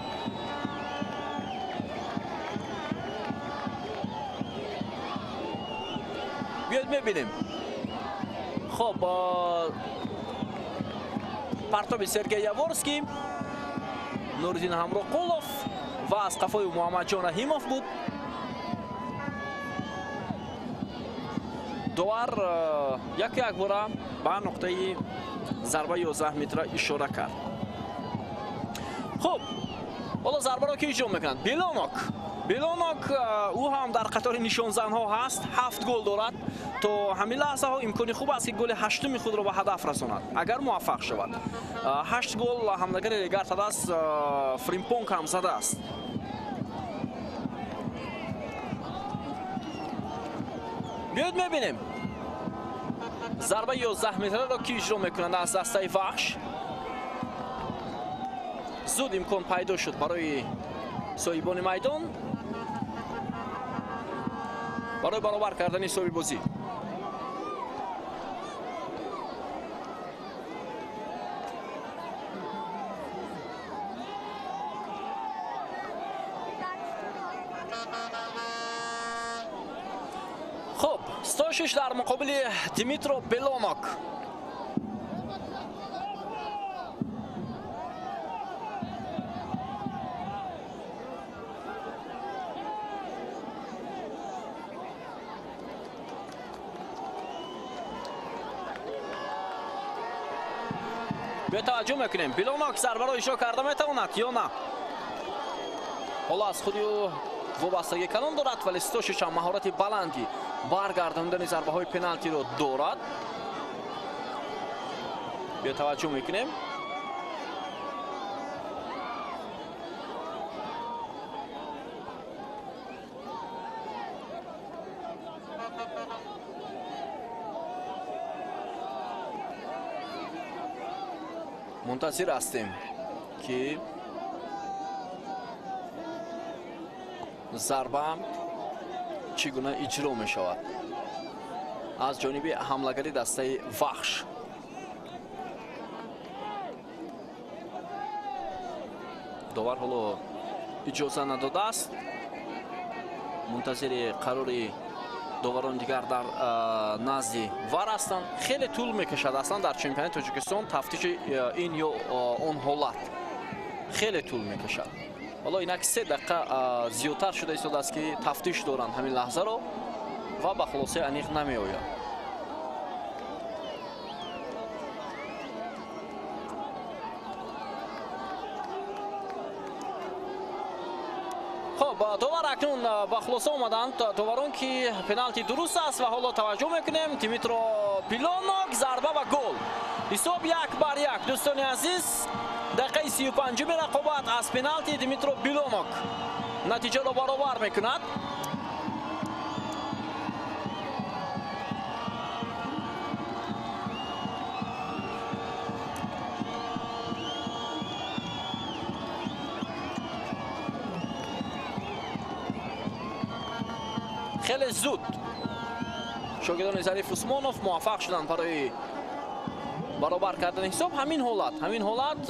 Биёед мебинем. Хуб, партоби Сергей Яворский, Нуриддин Ҳамроқулов ва аз қафои Муҳаммадҷон Раҳимов буд. Довар яку якбора ба нуқтаи зарбаи 11 метра ишора кард. Хуб, ҳоло зарбаро ки иҷро мекунад? Белонок. Белонок, ӯ ҳам дар қатори нишонзанҳо ҳаст, 7 гол дорад. То ҳамин лаҳзаҳо имкони хуб аст, ки голи ҳаштуми худро ба ҳадаф расонад, агар муваффақ шавад. 8 гол ҳамлагари Регар ТадАЗ Фримпонг ҳам задааст. Биёед мебинем. Зарбаи 11 метраро ки иҷро мекунанд аз дастаи Вахш. Зуд имкон пайдо шуд барои соҳибони майдон барои баробар кардани ҳисоби бозӣ. Хуб, Стошич дар муқобили Димитро Белонок. Биё таваҷҷӯҳ мекунем. Белонок зарбаро иҷро карда метавонад ё на? Ҳоло аз худи ӯ вобастагӣ калон дорад, вале Стошич ҳам маҳорати баланди баргардондани зарбаҳои пеналтиро дорад. Биё таваҷҷӯҳ мекунем. Мунтазир ҳастем, ки зарба чӣ гуна иҷро мешавад аз ҷониби ҳамлагари дастаи Вахш. Довар ҳоло иҷоза надодааст. Мунтазири қарори доварони дигар дар назди вар ҳастанд. Хеле тӯл мекашад аслан дар чемпионати Тоҷикистон тафтиши ин ё он ҳолат хеле тӯл мекашад. Ҳоло инак 3 дақиқа зиёдтар шуда истодааст, ки тафтиш доранд ҳамин лаҳзаро ва ба хулосаи аниқ намеояд. Хоб, довар акнун ба хулоса омаданд доварон, ки пеналти дуруст аст ва ҳоло таваҷҷӯҳ мекунем. Димитро Билонок, зарба ва гол. Ҳисоб 1-1. Дӯстони азиз, дақиқаи 35-уми рақобат аз пеналти Димитро Билонок натиҷаро баробар мекунад. Хеле зуд шогирдони Зариф Усмонов муваффақ шуданд барои баробар кардани ҳисоб. Ҳамин ҳолат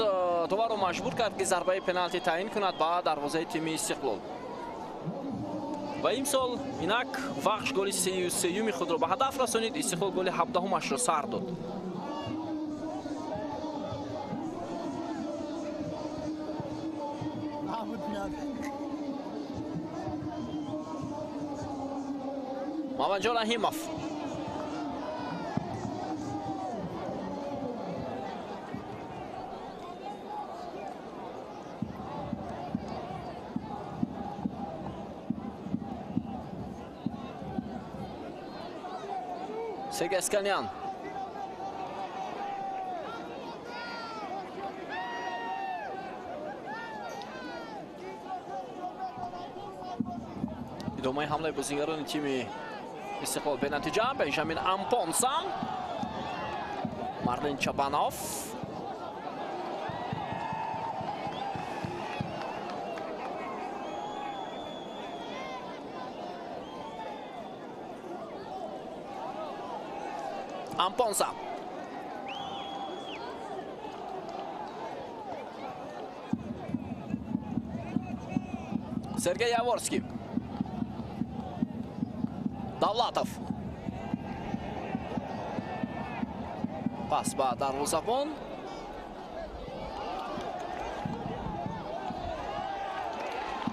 доварро маҷбур кард, ки зарбаи пеналти таъин кунад ба дарвозаи тими Истиқлол. Ва имсол инак Вахш голи 33-юми худро ба ҳадаф расонид. Истиқлол голи 17-умашро сар дод. Мамаджон Раҳимов. Сергей Осканян. Идомаи ҳамлаи бозигарони тими Истиқлол бенатиҷа. Бенҷамин Ампонса, Марлин Чабанов. Ампонса. Сергей Яворский. Давлатов. Пас ба дарвозабон.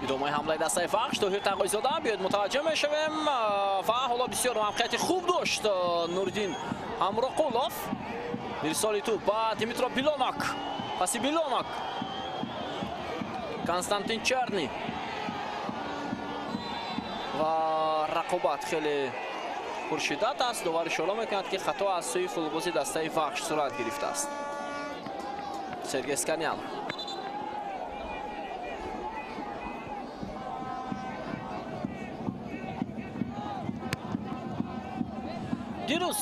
Идомаи ҳамлаи дастаи Вахш. Тоҳир Тағойзода. Биёед мутаваҷҷӯҳ мешавем ва ҳоло бисёр мавқеияти хуб дошт Нуриддин Ҳамроқулов. Ирсоли тӯб ба Димитро Билонок. Паси Билонок. Константин Черни. Ва рақобат хеле пуршиддат аст. Довар ишора мекунад, ки хато аз сӯи футболбози дастаи Вахш сурат гирифтааст. Сергей Осканян. Дирӯз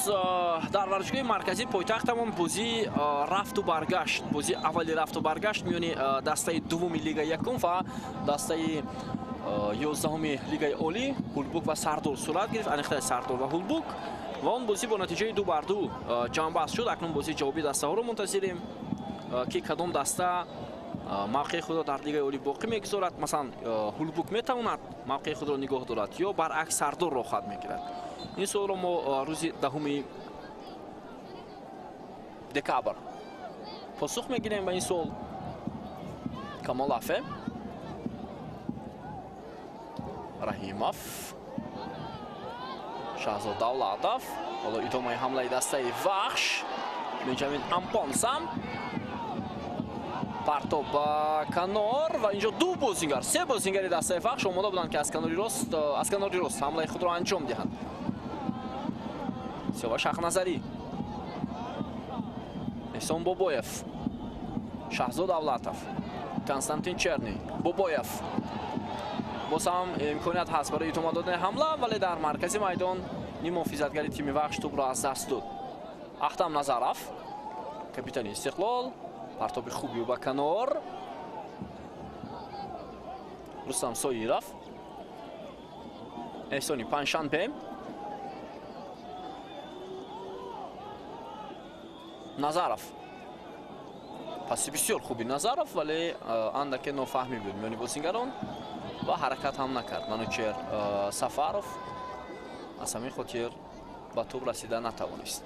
дар варзишгоҳи марказии пойтахтамон бозии рафту баргашт, бозии аввали рафту баргашт миёни дастаи дуввуми лигаи якум ва дастаи 11-уми лигаи олӣ Ҳулбук ва Сардор сурат гирифт. Аниқтар Сардор ва Ҳулбук. Ва он бозӣ бо натиҷаи 2-2 ҷамъбаст шуд. Акнун бозии ҷавобии дастаҳоро мунтазирем, ки кадом даста мавқеи худро дар лигаи олӣ боқӣ мегузорад. Масалан, Ҳулбук метавонад мавқеи худро нигоҳ дорад ё баръакс Сардор роҳат мегирад. Ин суолро мо рӯзи 10 декабр посух мегирем ба ин суол. Камолафе, Раҳимов, Шаҳзод Давлатов. Ҳоло идомаи ҳамлаи дастаи Вахш. Бенҷамин Ампонсам. Партоб ба канор ва инҷо ду бозингар, се бозингари дастаи Вахш омода буданд, ки аз канори рост ҳамлаи худро анҷом диҳанд. Сиёваш Ҳақназарӣ, Эҳсон Бобоев, Шаҳзод Давлатов, Константин Черни, Бобоев. Боз ҳам имконият ҳаст барои идома додани ҳамла, вале дар маркази майдон ниммуҳофизатгари тими Вахш тӯбро аз даст дод. Ахтам Назаров, капитани Истиқлол, партоби хуби ба канор. Рустам Соиров, Эҳсони Панҷшанбе, Назаров. Паси бисёр хуби Назаров, вале андаке нофаҳмӣ буд миёни бозингарон ва ҳаракат ҳам накард. Манучер Сафаров аз ҳамин хотир ба тӯб расида натавонист.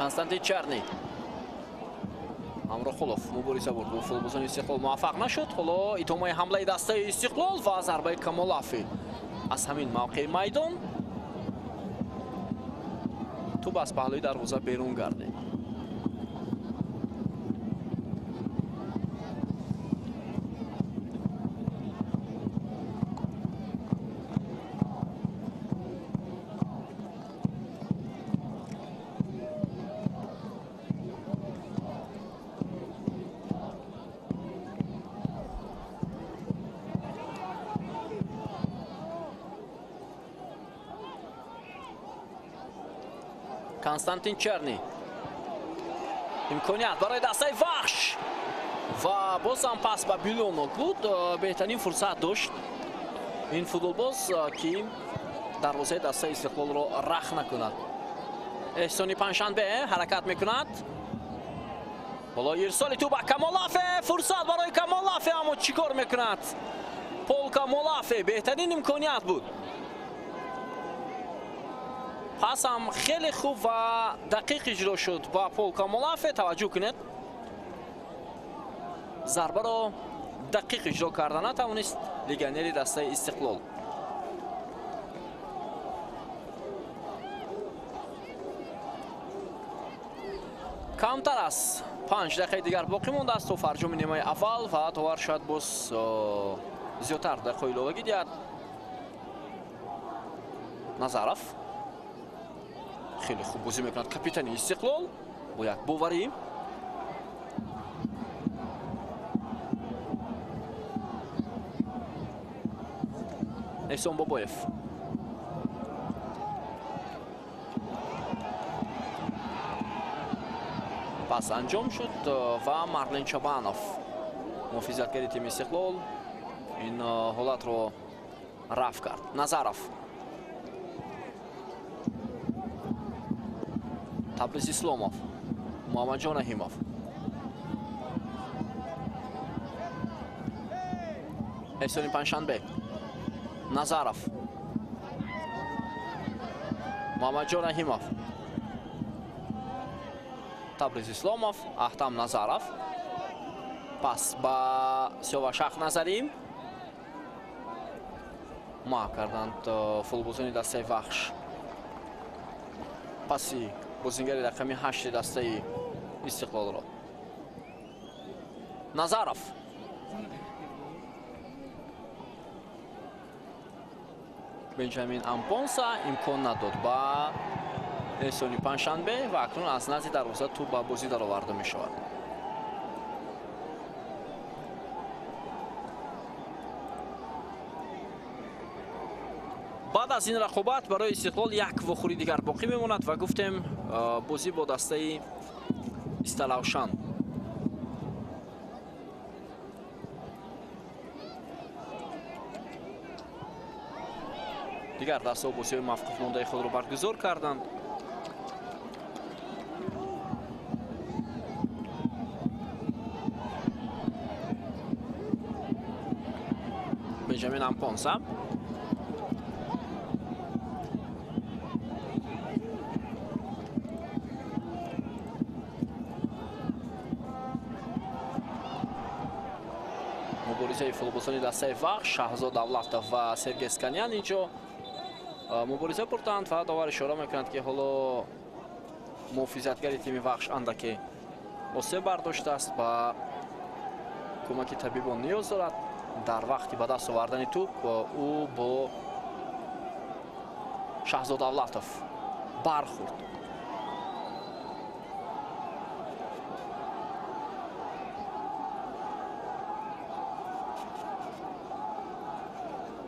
Константин Черни. Ҳамроҳқулов мубориза бурд бо футболбозони Истиқлол, муваффақ нашуд. Ҳоло идомаи ҳамлаи дастаи Истиқлол ва зарбаи Камолафи аз ҳамин мавқеи майдон. Тӯб аз паҳлӯи дарвоза берун гардид. Константин Черни. Имконият барои дастаи Вахш ва боз ҳам пас ба Билонок буд. Беҳтарин фурсат дошт ин футболбоз, ки дарвозаи дастаи Истиқлолро рах накунад. Эҳсони Панҷшанбе ҳаракат мекунад. Ҳоло ирсоли тӯб ба Камолафе. Фурсат барои Камолафе, аммо чӣ кор мекунад? Пол Камолафе беҳтарин имконият буд. Пас ҳам хеле хуб ва дақиқ иҷро шуд ба Пол Камолафе. Таваҷҷӯҳ кунед, зарбаро дақиқ иҷро карда натавонист легионери дастаи Истиқлол. Камтар аз 5 дақиқаи дигар боқӣ мондааст то фарҷоми нимаи аввал ва товар шояд боз зиёдтар дақиқаҳои иловагӣ диҳад. Назаров хеле хуб бозӣ мекунад капитани Истиқлол бо як боварӣ. Эҳсон Бобоев. Пас анҷом шуд ва Марлен Чабанов, муҳофизатгари тими Истиқлол, ин ҳолатро рафъ кард. Назаров, Табриз Исломов, Муҳаммадҷон Раҳимов. Эҳсони Панҷшанбе, Назаров, Муҳаммадҷон Раҳимов, Табриз Исломов, Ахтам Назаров. Пас ба Сиёваш Ҳақназарӣ. Маҳв карданд футболбозони дастаи Вахш. Паси бозингари рақами 8 дастаи Истиқлолро. Назаров. Бенҷамин Ампонса имкон надод ба Эҳсони Панҷшанбе ва акнун аз назди дарвоза тӯб ба бозӣ дароварда мешавад. Баъд аз ин рақобат барои Истиқлол як вохӯри дигар боқӣ мемонад ва гуфтем бозӣ бо дастаи Исталавшан. Дигар дастаҳо бозиҳои мавқуфмондаи худро баргузор карданд. Бенҷамин Ампонса муборизаи футболбозони дастаи Вахш, Шаҳзод Давлатов ва Сергей Сканян инҷо мубориза бурданд ва довар ишора мекунад, ки ҳоло муҳофизатгари тими Вахш андаке осеб бардоштааст, ба кӯмаки табибон ниёз дорад. Дар вақти ба даст овардани тӯб ӯ бо Шаҳзод Давлатов бархӯрд.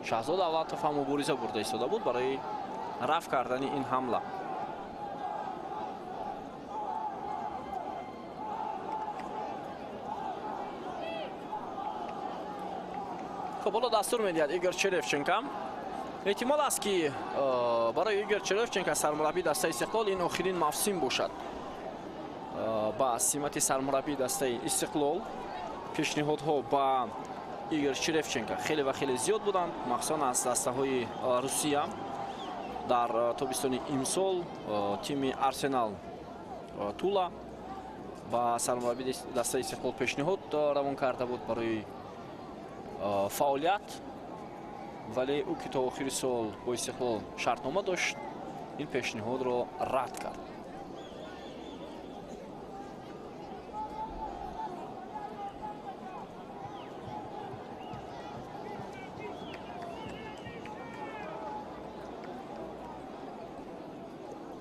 Шаҳзод Давлатов ҳам мубориза бурда истода буд барои рафъ кардани ин ҳамла. Хуб, ҳоло дастур медиҳад Игор Черевченко. Эҳтимол аст, ки барои Игор Черевченко, сармураббии дастаи Истиқлол, ин охирин мавсим бошад ба симати сармураббии дастаи Истиқлол. Пешниҳодҳо ба Игор Черевченко хеле ва хеле зиёд буданд, махсусан аз дастаҳои Русия. Дар тобистони имсол тими Арсенал Тула ба сармураббии дастаи Истиқлол пешниҳод равон карда буд барои фаъолият, вале ӯ ки то охири сол бо Истиқлол шартнома дошт, ин пешниҳодро рад кард.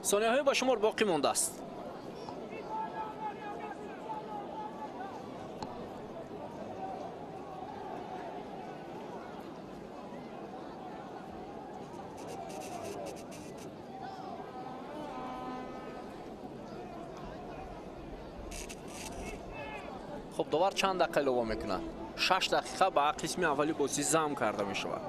Сонияҳои ба шумор боқӣ мондааст. Хуб, довар чанд дақиқа илова мекунад? 6 дақиқа ба қисми аввали бозӣ зам карда мешавад.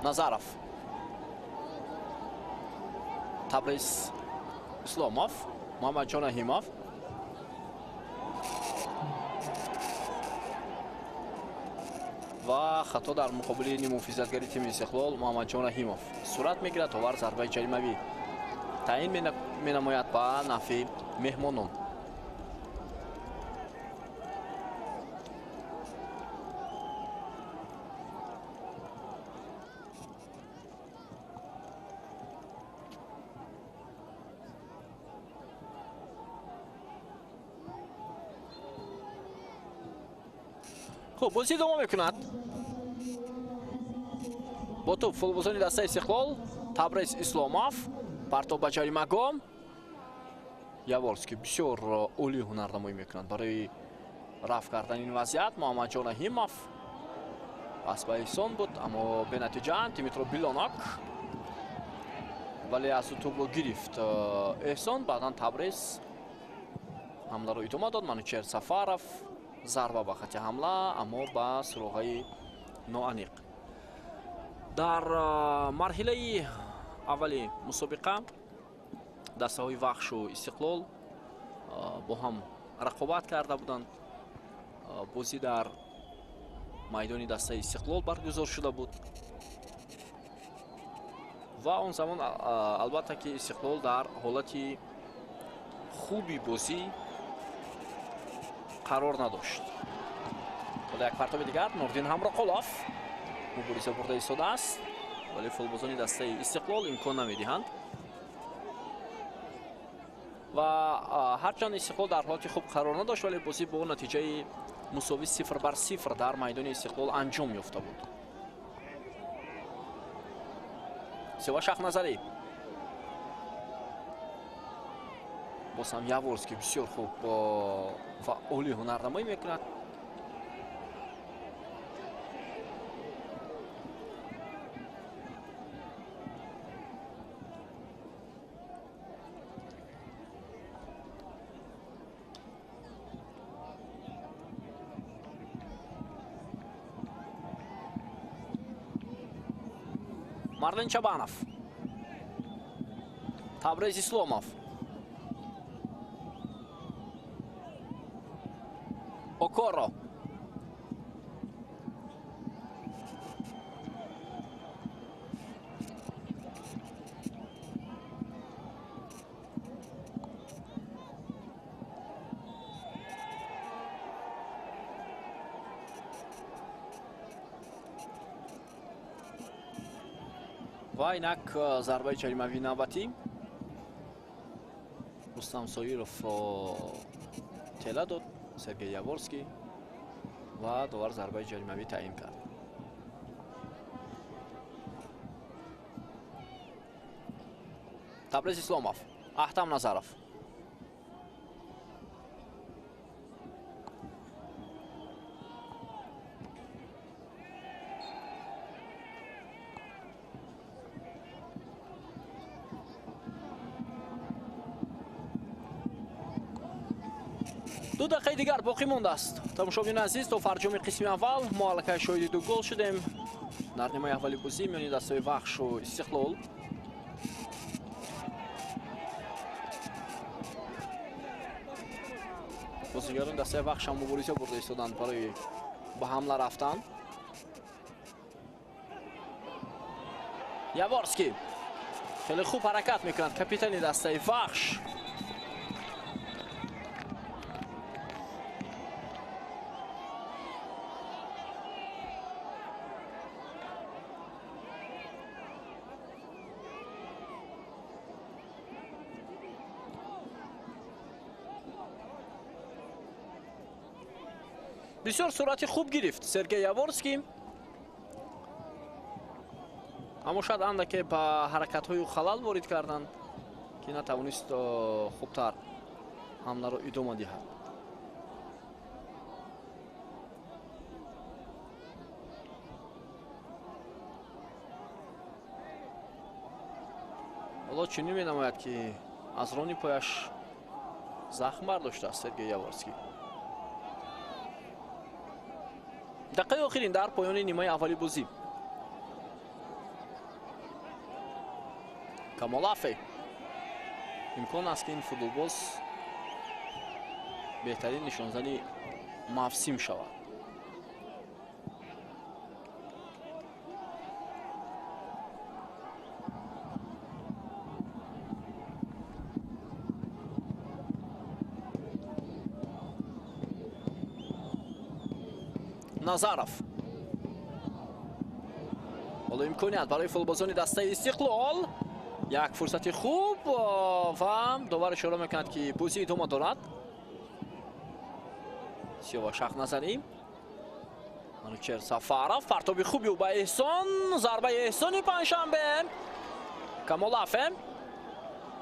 Назаров, Табриз Исломов, Муҳаммадҷон Раҳимов. Ва хато дар муқобили нимуҳофизатгари тими Истиқлол Муҳаммадҷон Раҳимов сурат мегирад. Довар зарбаи ҷаримавӣ таъин менамояд ба нафъи меҳмонон. Хуб, бозӣ идома мекунад. Бо тӯб футболбозони дастаи Истиқлол, Табриз Исломов, партоб ба ҷаримагоҳ. Яворский бисёр олӣ ҳунарнамоӣ мекунад барои рафъ кардани ин вазъият. Муҳаммадҷон Раҳимов пас ба Эҳсон буд, аммо бенатиҷаанд. Димитро Билонок, вале аз ӯ тӯбро гирифт Эҳсон. Баъдан Табриз ҳамларо идома дод. Манучер Сафаров зарба ба хати ҳамла, аммо ба суроғаи ноаниқ. Дар марҳилаи аввали мусобиқа дастаҳои Вахшу Истиқлол бо ҳам рақобат карда буданд. Бозӣ дар майдони дастаи Истиқлол баргузор шуда буд ва он замон албатта ки Истиқлол дар ҳолати хуби бозӣ қарор надошт. Ҳоло як партоби дигар, Нурдин Ҳамроқулов мубориза бурда истодааст, вале футболбозони дастаи Истиқлол имкон намедиҳанд. Ва ҳарчанд Истиқлол дар ҳолати хуб қарор надошт, вале бозӣ бо натиҷаи мусовӣ 0-0 дар майдони Истиқлол анҷом ёфта буд. Сиёваш Шахназарӣ. Боз ҳам Яворский бисёр хуб ва олӣ ҳунарнамоӣ мекунад. Марлен Чабанов. Табрез Исломов. Окоро. Ва инак зарбаи ҷаримавии навбатӣ. Рустам Соировро тела дод Сергей Яворский ва довар зарбаи ҷаримавӣ таъин кард. Табрез Исломов, Аҳтам Назаров. Ду дақиқаи дигар боқӣ мондааст. Тамошобинони азиз, то фарҷоми қисми аввал мо аллакай шоҳиди ду гол шудем. Дар нимаи аввали бозӣ миёни дастаи Вахшу Истиқлол. Бозигарони дастаи Вахш ҳам мубориза бурда истоданд барои ба ҳамла рафтан. Яворский хеле хуб ҳаракат мекунад, капитани дастаи Вахш. Бисёр суръати хуб гирифт Сергей Яворский, аммо шояд андаке ба ҳаракатҳои ӯ халал ворид карданд, ки натавонист хубтар ҳамларо идома диҳад. Ҳоло чунин менамояд, ки аз рони пояш захм бардоштааст Сергей Яворский. Дақиқаи охирин дар поёни нимаи аввали бозӣ. Камолафе. Имкон аст, ки ин футболбоз беҳтарин нишонзани мавсим шавад. Назаров. Ҳоло имконият барои футболбозони дастаи Истиқлол. Як фурсати хуб ва довар ишора мекунад, ки бозӣ идома дорад. Сиёваш Шахназарӣ. Манучер Сафаров. Партоби хуби ӯ ба Эҳсон. Зарбаи Эҳсони Панҷшанбе. Камолафе.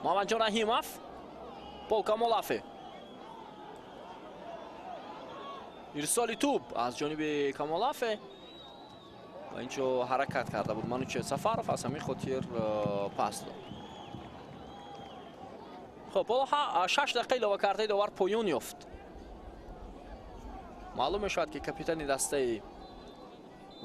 Муҳаммадҷон Раҳимов. Пол Камолафе. Ирсоли тӯб аз ҷониби Камолафе ва инҷо ҳаракат карда буд Манучер Сафаров, аз ҳамин хотир пас дод. Хуб, ҳоло 6 дақиқа илова кардаи довар поён ёфт. Маълум мешавад, ки капитани дастаи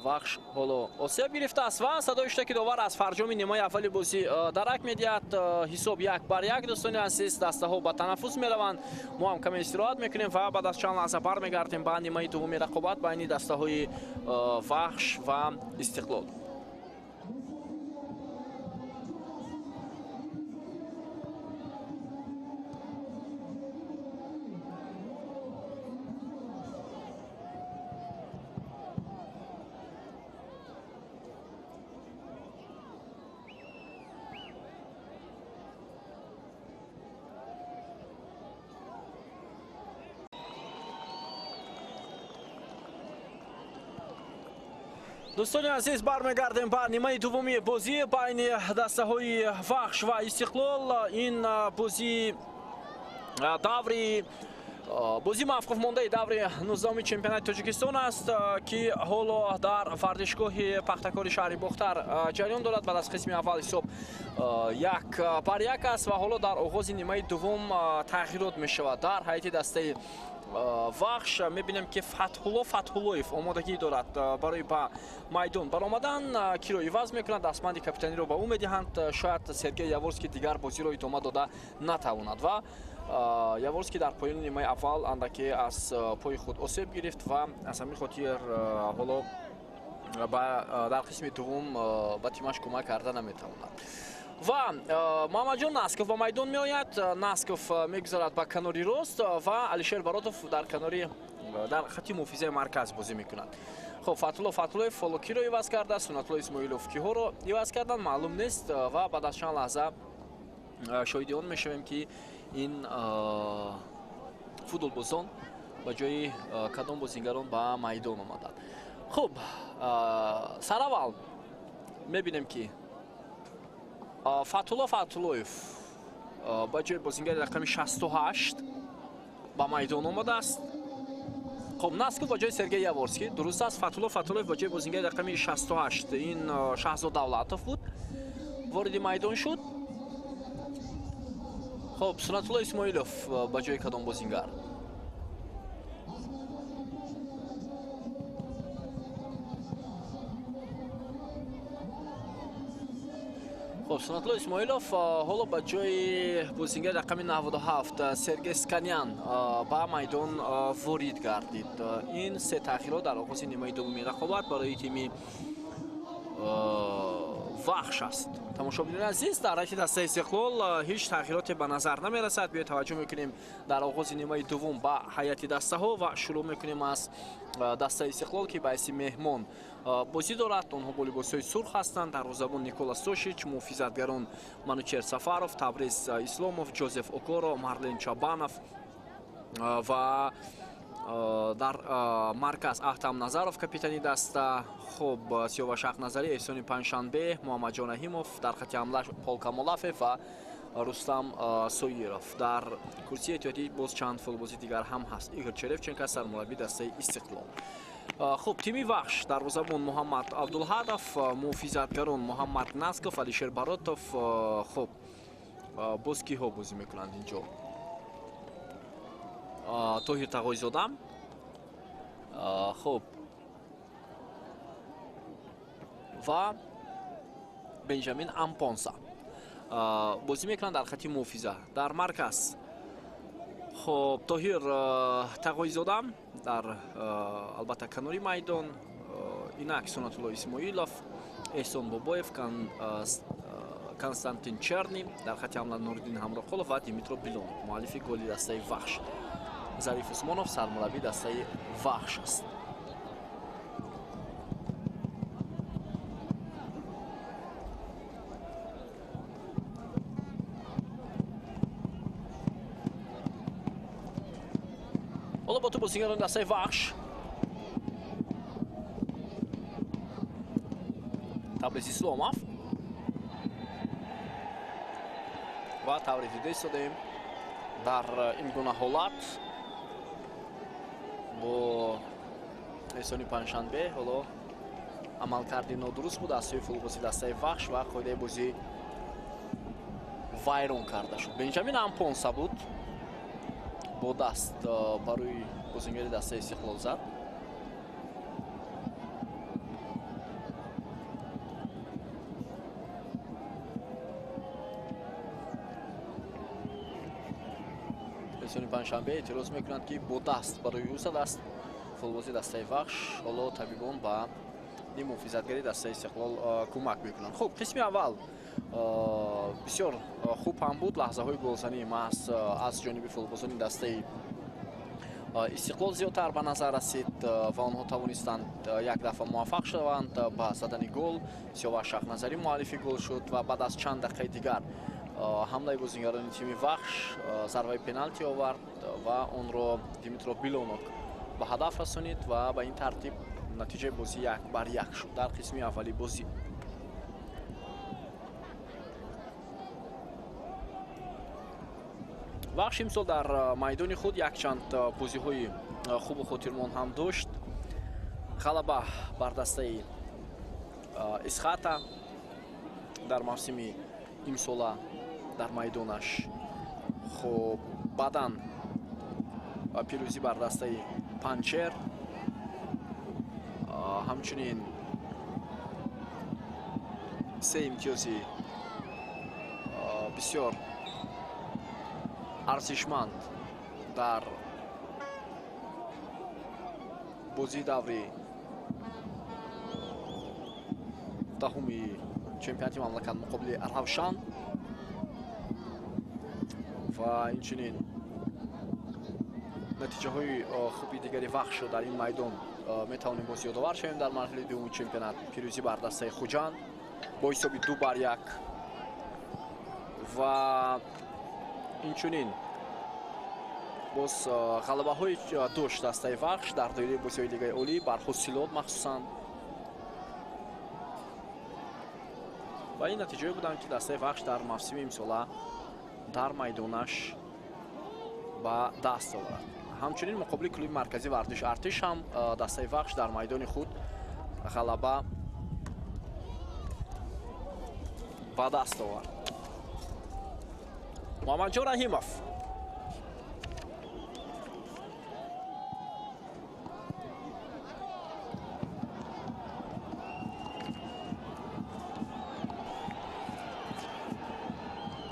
Вахш ҳоло осеб гирифтааст ва садои шуда, ки довар аз фарҷоми нимаи аввали бозӣ дарак медиҳад. Ҳисоб 1-1. Дӯстони азиз, дастаҳо ба танаффус мераванд. Мо ҳам каме истироҳат мекунем ва баъд аз чанд лаҳза бармегардем ба нимаи дуввуми рақобат байни дастаҳои Вахш ва Истиқлол. Дӯстони азиз, бармегардем ба нимаи дуввуми бозӣ байни дастаҳои Вахш ва Истиқлол. Ин бозӣ даври бозӣ мавқуфмондаи даври 19-уми чемпионати Тоҷикистон аст, ки ҳоло дар варзишгоҳи Пахтакори шаҳри Бохтар ҷараён дорад. Баъд аз қисми аввал ҳисоб 1-1 аст ва ҳоло дар оғози нимаи дуввум тағйирот мешавад. Дар ҳайати дастаи Вахш мебинем, ки Фатҳулло Фатҳуллоев омодагӣ дорад барои ба майдон баромадан. Киро иваз мекунад, дастбанди капитаниро ба ӯ медиҳанд. Шояд Сергей Яворский дигар бозиро идома дода натавонад ва Яворский дар поёни нимаи аввал андаке аз пои худ осеб гирифт ва аз ҳамин хотир ҳоло дар қисми дуввум ба тимаш кӯмак карда наметавонад. Ва Муҳаммадҷон Насков ба майдон меояд. Насков мегузарад ба канори рост ва Алишер Баротов дар канори дар хати муҳофизаи марказ бозӣ мекунад. Хоб, Фатҳулло Фатҳуллоев ҳоло киро иваз карда, Сунатулло Исмоилов киҳоро иваз кардан маълум нест ва баъд аз чанд лаҳза шоҳиди он мешавем, ки ин футболбозон ба ҷои кадом бозингарон ба майдон омаданд. Хуб, сараввал мебинем, ки Фатҳулло Фатҳуллоев ба ҷои бозингари рақами 68 ба майдон омадааст. Хуб, Насков ба ҷои Сергей Яворский, дуруст аст. Фатҳулло Фатҳуллоев ба ҷои бозингари рақами 68, ин Шаҳзод Давлатов буд, вориди майдон шуд. Хуб, Сунатулло Исмоилов ба ҷои кадом бозингар? Хуб, Сунатулло Исмоилов ҳоло ба ҷои бозингари рақами 97 Сергей Сканян ба майдон ворид гардид. Ин се тағйирот дар оғози нимаи дуввуми рақобат барои тими Вахш аст. Тамошобинони азиз, дар ҳайати дастаи Истиқлол ҳеҷ тағйироте ба назар намерасад. Биёед таваҷҷӯҳ мекунем дар оғози нимаи дуввум ба ҳайати дастаҳо ва шурӯъ мекунем аз дастаи Истиқлол, ки ба ҳайси меҳмон бозӣ дорад. Онҳо бо либосҳои сурх ҳастанд. Дарвозабон Никола Сошич, муҳофизатгарон Манучер Сафаров, Табриз Исломов, Ҷозеф Окоро, Марлен Чабанов ва дар марказ Ахтам Назаров, капитани даста. Хуб, Сиёваш Ҳақназарӣ, Эҳсони Панҷшанбе, Муҳаммадҷон Раҳимов, дар хати ҳамла Пол Камолафев ва Рустам Соиров. Дар курсии эҳтиётӣ боз чанд футболбози дигар ҳам ҳаст. Игор Черевченко сармурабби дастаи Истиқлол. Хуб, тими Вахш: дарвозабон Муҳаммад Абдулҳадов, муҳофизатгарон Муҳаммад Насков, Алишер Баротов. Хуб, боз киҳо бозӣ мекунанд инҷо? Тоҳир Тағойзода. Хуб, ва Бенҷамин Ампонса бозӣ мекунанд дар хати муҳофиза. Дар марказ хуб, Тоҳир Тағойзода дар албатта канори майдон, инак Сунатулло Исмоилов, Эҳсон Бобоев, Константин Черни, дар хати ҳамла Нуриддин Ҳамроқулов ва Димитро Билонов, муаллифи голи дастаи Вахш. Зариф Усмонов сармурабби дастаи Вахш аст. Ҳоло бо ту бозингарони дастаи Вахш. Табриз Исломов ва таври дида истодаем дар ин гуна ҳолат бо Эҳсони Панҷшанбе ҳоло амалкарди нодуруст буд аз сӯи футболбози дастаи Вахш ва қоидаи бозӣ вайрон карда шуд. Бенҷамин Ампонса буд, бо даст барои бозингари дастаи Истиқлол зад. Эҳсони Панҷшанбе эътироз мекунанд, ки бо даст барои ӯ задааст футболбози дастаи Вахш. Ҳоло табибон ба муҳофизатгари дастаи Истиқлол кӯмак мекунанд. Хуб, қисми аввал бисёр хуб ҳам буд. Лаҳзаҳои голзанӣ маҳз аз ҷониби футболбозони дастаи Истиқлол зиёдтар ба назар расид ва онҳо тавонистанд як дафъа муваффақ шаванд ба задани гол. Сиёваш Шаҳназарӣ муаллифи гол шуд ва баъд аз чанд дақиқаи дигар ҳамлаи бозингарони тими Вахш зарбаи пеналти овард ва онро Димитро Билонок ба ҳадаф расонид ва ба ин тартиб Натиҷаи бозӣ 1-1 шуд дар қисми аввали бозӣ. Вахш имсол дар майдони худ якчанд бозиҳои хубу хотирмон ҳам дошт. Ғалаба бар дастаи Исхата дар мавсими имсола дар майдонаш. Хуб, баъдан пирӯзӣ бар дастаи Панчер, ҳамчунин 3 имтиёзи бисёр арзишманд дар бозии даври 10-уми чемпионати мамлакат муқобили Равшан ва инчунин натиҷаҳои хуби дигари Вахшро дар ин майдон метавонем боз ёдовар шавем. Дар марҳилаи дуюми чемпионат пирӯзӣ бар дастаи Хуҷанд бо ҳисоби 2-1 ва инчунин боз ғалабаҳои дошт дастаи Вахш дар доираи бозиҳои Лигаи Олӣ бар Ҳосилот махсусан. Ва ин натиҷаҳое буданд, ки дастаи Вахш дар мавсими имсола дар майдонаш ба даст овард. Ҳамчунин муқобили клуби марказии варзиши Артиш ҳам дастаи Вахш дар майдони худ ғалаба ба даст овард. Муҳаммадҷон Раҳимов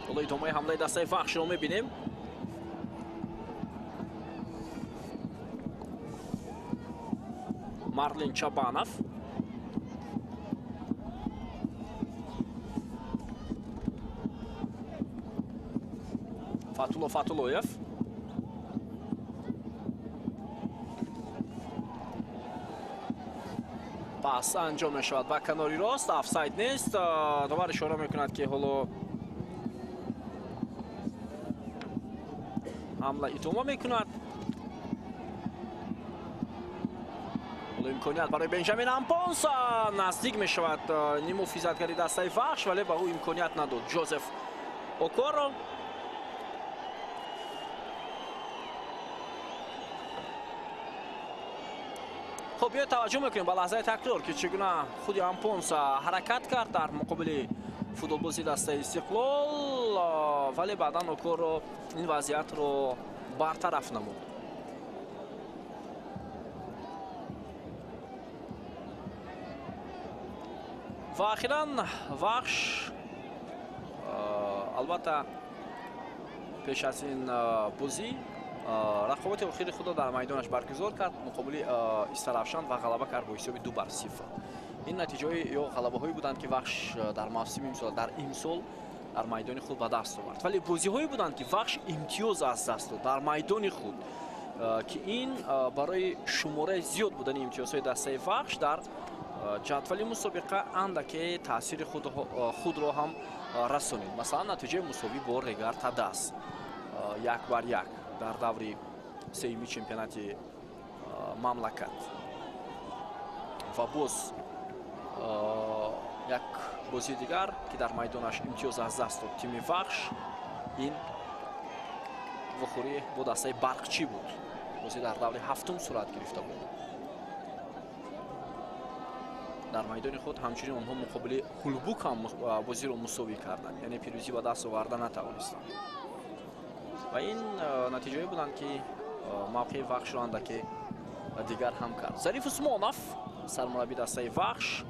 ҳоло идомаи ҳамлаи дастаи Вахшро мебинем. Марлин Чабанов Фатулло Фатуллоев пас анҷом мешавад ба канори рост, офсайд нест. Довар ишора мекунад, ки ҳоло ҳамла идома мекунад. Ҳоло имконият барои Бенҷамин Ампонса наздик мешавад нимуҳофизатгари дастаи Вахш, вале ба ӯ имконият надод Ҷозеф Окоро. Хуб, биёед таваҷҷӯҳ мекунем ба лаҳзаи такрор, ки чӣ гуна худи Ампонса ҳаракат кард дар муқобили футболбози дастаи Истиқлол, вале баъдан Окоро ин вазъиятро бартараф намуд. Ва ахиран Вахш албатта пеш аз ин бозӣ рақобати охири худро дар майдонаш баргузор кард муқобили Истаравшан ва ғалаба кард бо ҳисоби 2-0. Ин натиҷаҳои ё ғалабаҳое буданд, ки Вахш дар мавсими имсол дар имсол дар майдони худ ба даст овард. Вале бозиҳое буданд, ки Вахш имтиёз аз даст дод дар майдони худ, ки ин барои шумораи зиёд будани имтиёзҳои дастаи Вахш дар ҷадвали мусобиқа андаке таъсири худро ҳам расонид. Масалан, натиҷаи мусовӣ бо Регар Тадас 1-1 дар даври сеюми чемпионати мамлакат. Ва боз як бозии дигар, ки дар майдонаш имтиёз аз даст дод тими Вахш, ин вохӯрӣ бо дастаи Барқчӣ буд. Бозӣ дар даври ҳафтум сурат гирифта буд. Дар майдони худ ҳамчунин онҳо муқобили Ҳулбук ҳам бозиро мусовӣ карданд, яъне пирӯзӣ ба даст оварда натавонистанд. Ва ин натиҷаҳое буданд, ки мавқеи Вахшро андаке дигар ҳам кард. Зариф Усмонов сармурабби дастаи Вахш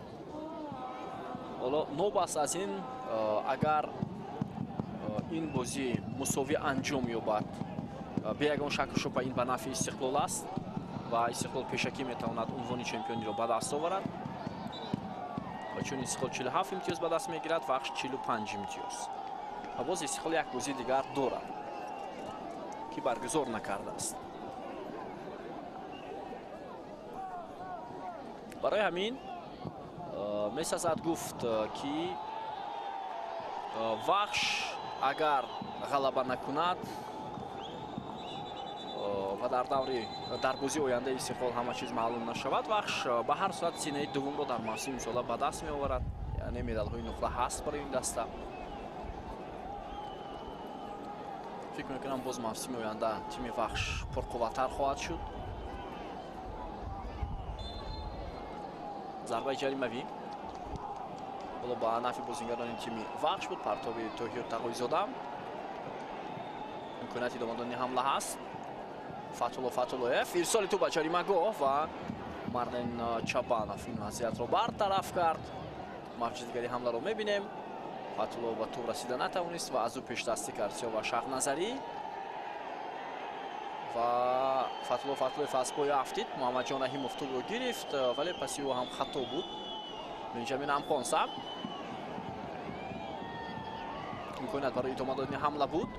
ҳоло нобаст аз ин, агар ин бозӣ мусовӣ анҷом ёбад, бе ягон шакку шубҳа ин ба нафъи Истиқлол аст ва Истиқлол пешакӣ метавонад унвони чемпиониро ба даст оварад. Ва чун Истиқлол 47 имтиёз ба даст мегирад, Вахш 45 имтиёз. Ва боз Истиқлол як бозии дигар дорад, ки баргузор накардааст. Барои ҳамин месазад гуфт, ки Вахш агар ғалаба накунад, ва дар даври дар бозии оянда Истиқлол ҳама чиз маълум нашавад. Вахш ба ҳар сурат зинаи дуввумро дар мавсими имсола ба даст меоварад, яъне медалҳои нуқра ҳаст барои ин даста. Фикр мекунам боз мавсими оянда тими Вахш пурқувваттар хоҳад шуд. Зарбаи ҷаримавӣ ҳоло ба нафи бозингарони тими Вахш буд. Партоби Тоҳир Тағоизода. Имконияти идома додани ҳамла ҳаст. Фатулло Фатуллоев ирсоли тӯб ба ҷаримагоҳ ва Марден Чабанов ин вазъиятро бартараф кард. Мавҷи дигари ҳамларо мебинем. Фатулло ба тӯб расида натавонист ва аз ӯ пешдастӣ кард Сиёва Шаҳназарӣ ва Фатулло Фатуллоев аз пой афтид. Муҳаммадҷон Раҳимов тӯбро гирифт, вале паси ӯ ҳам хато буд. Бенҷамин Амхонса имконият барои идома додани ҳамла буд.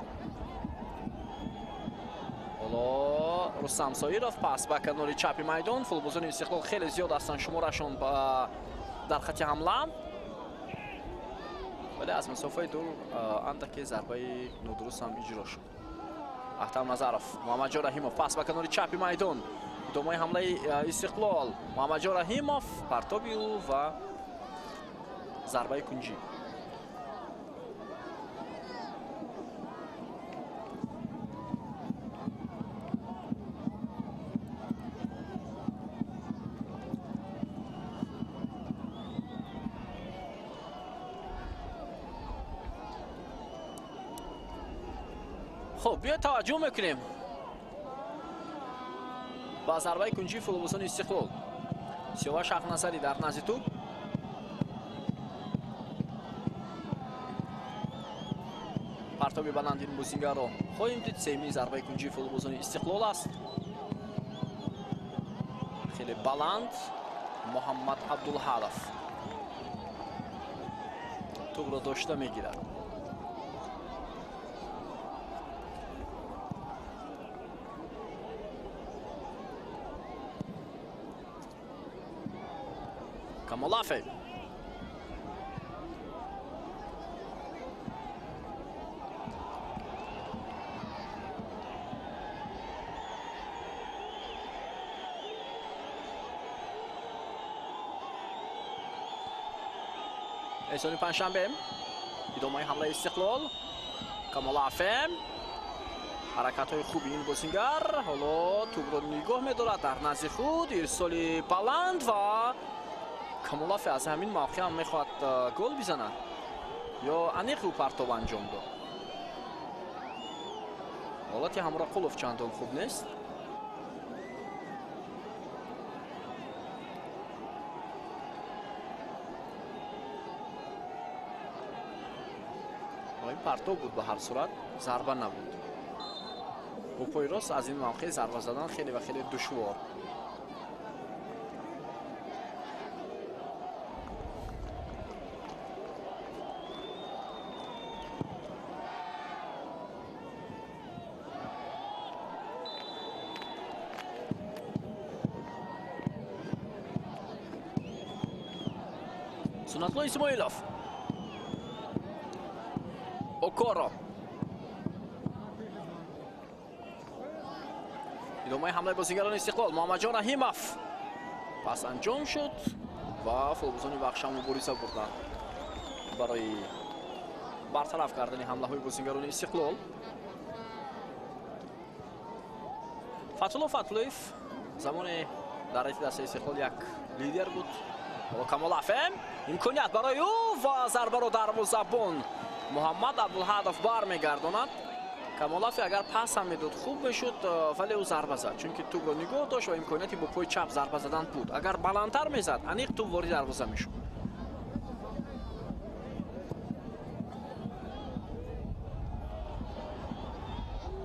Ҳоло Рустам Соиров пас ба канори чапи майдон. Футболбозони Истиқлол хеле зиёд ҳастанд, шуморашон дар хати ҳамла, вале аз масофаи дур андаке зарбаи нодуруст ҳам иҷро шуд. Ахтам Назаров, Муҳаммадҷон Раҳимов пас ба канори чапи майдон. Идомаи ҳамлаи Истиқлол. Муҳаммадҷон Раҳимов, партоби ӯ ва зарбаи кунҷӣ. Хуб, биё таваҷҷӯҳ мекунем ба зарбаи кунҷии футболбозони Истиқлол. Сиёва Шаҳназарӣ дар назди тӯб. Партоби баланди ин бозингарро хоҳем дид. Сеюмин зарбаи кунҷии футболбозони Истиқлол аст. Хеле баланд Муҳаммад Абдулҳадов тӯбро дошта мегирад. Камолафе. Эҳсони Панҷшанбе. Идомаи ҳамлаи Истиқлол. Камолафе. Ҳаракатҳои хуби ин бозингар. Ҳоло тӯбро нигоҳ медорад дар назди худ. Ирсоли баланд ва Камолафе аз ҳамин мавқеъ ҳам мехоҳад гол бизанад ё аниқ ӯ партоб анҷом дод. Ҳолати Ҳамроқулов чандон хуб нест. Ин партоб буд ба ҳар сурат, зарба набуд. Бо пои рост аз ин мавқеъ зарба задан хеле ва хеле душвор. Суннатло Исмоилов. Окоро. Идомаи ҳамлаи бозингарони Истиқлол. Муҳаммадҷон Раҳимов пас анҷом шуд ва футболбозони Вахш ҳам мубориза бурданд барои бартараф кардани ҳамлаҳои бозингарони Истиқлол. Фатулло Фатуллоев замоне дар райти дастаи Истиқлол як лидер буд. Ҳоло Камолафе имконият барои ӯ ва зарбаро дарвозабон Муҳаммад Абдулҳадов бармегардонад. Камолафе агар пас ҳам медод хуб мешуд, вале ӯ зарба зад, чунки тӯбро нигоҳ дошт ва имконияти бо пои чап зарба задан буд. Агар баландтар мезад, аниқ тӯб вориди дарвоза мешуд.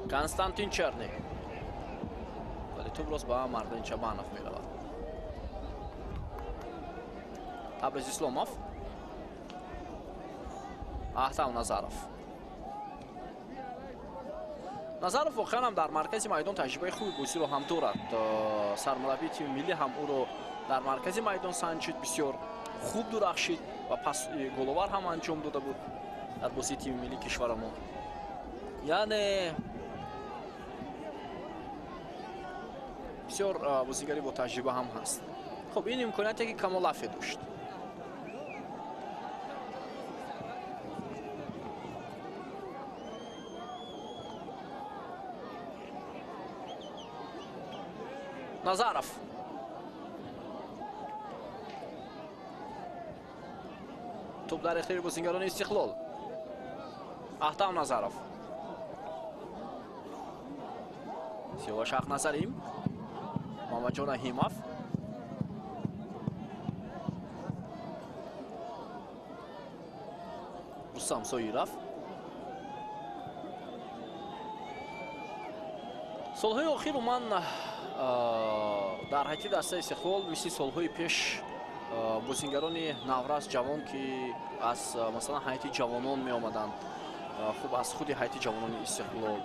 Константин Черни, вале тӯб рост ба Марден Чабанов меравад. Табриз Исломов, Ахтам Назаров. Назаров воқеан ҳам дар маркази майдон таҷрибаи хуби бозиро ҳам дорад. Сармураббии тими миллӣ ҳам ӯро дар маркази майдон санҷид, бисёр хуб дурахшид ва пас головар ҳам анҷом дода буд дар бозии тими миллии кишварамон. Яъне Бисёр бозигари бо таҷриба ҳам ҳаст. Хуб, ин имконияте ки Камолафе дошт. Назаров. Топ дар ихтиёри бозингарони Истиқлол. Аҳтам Назаров. Сиёваш Ҳақназарим. Мамаджон Раҳимов. Рустам Соиров. Солҳои охир уман дар ҳайати дастаи Истиқлол мисли солҳои пеш бозингарони наврас ҷавон, ки аз масалан ҳайати ҷавонон меомаданд, хуб аз худи ҳайати ҷавонони Истиқлол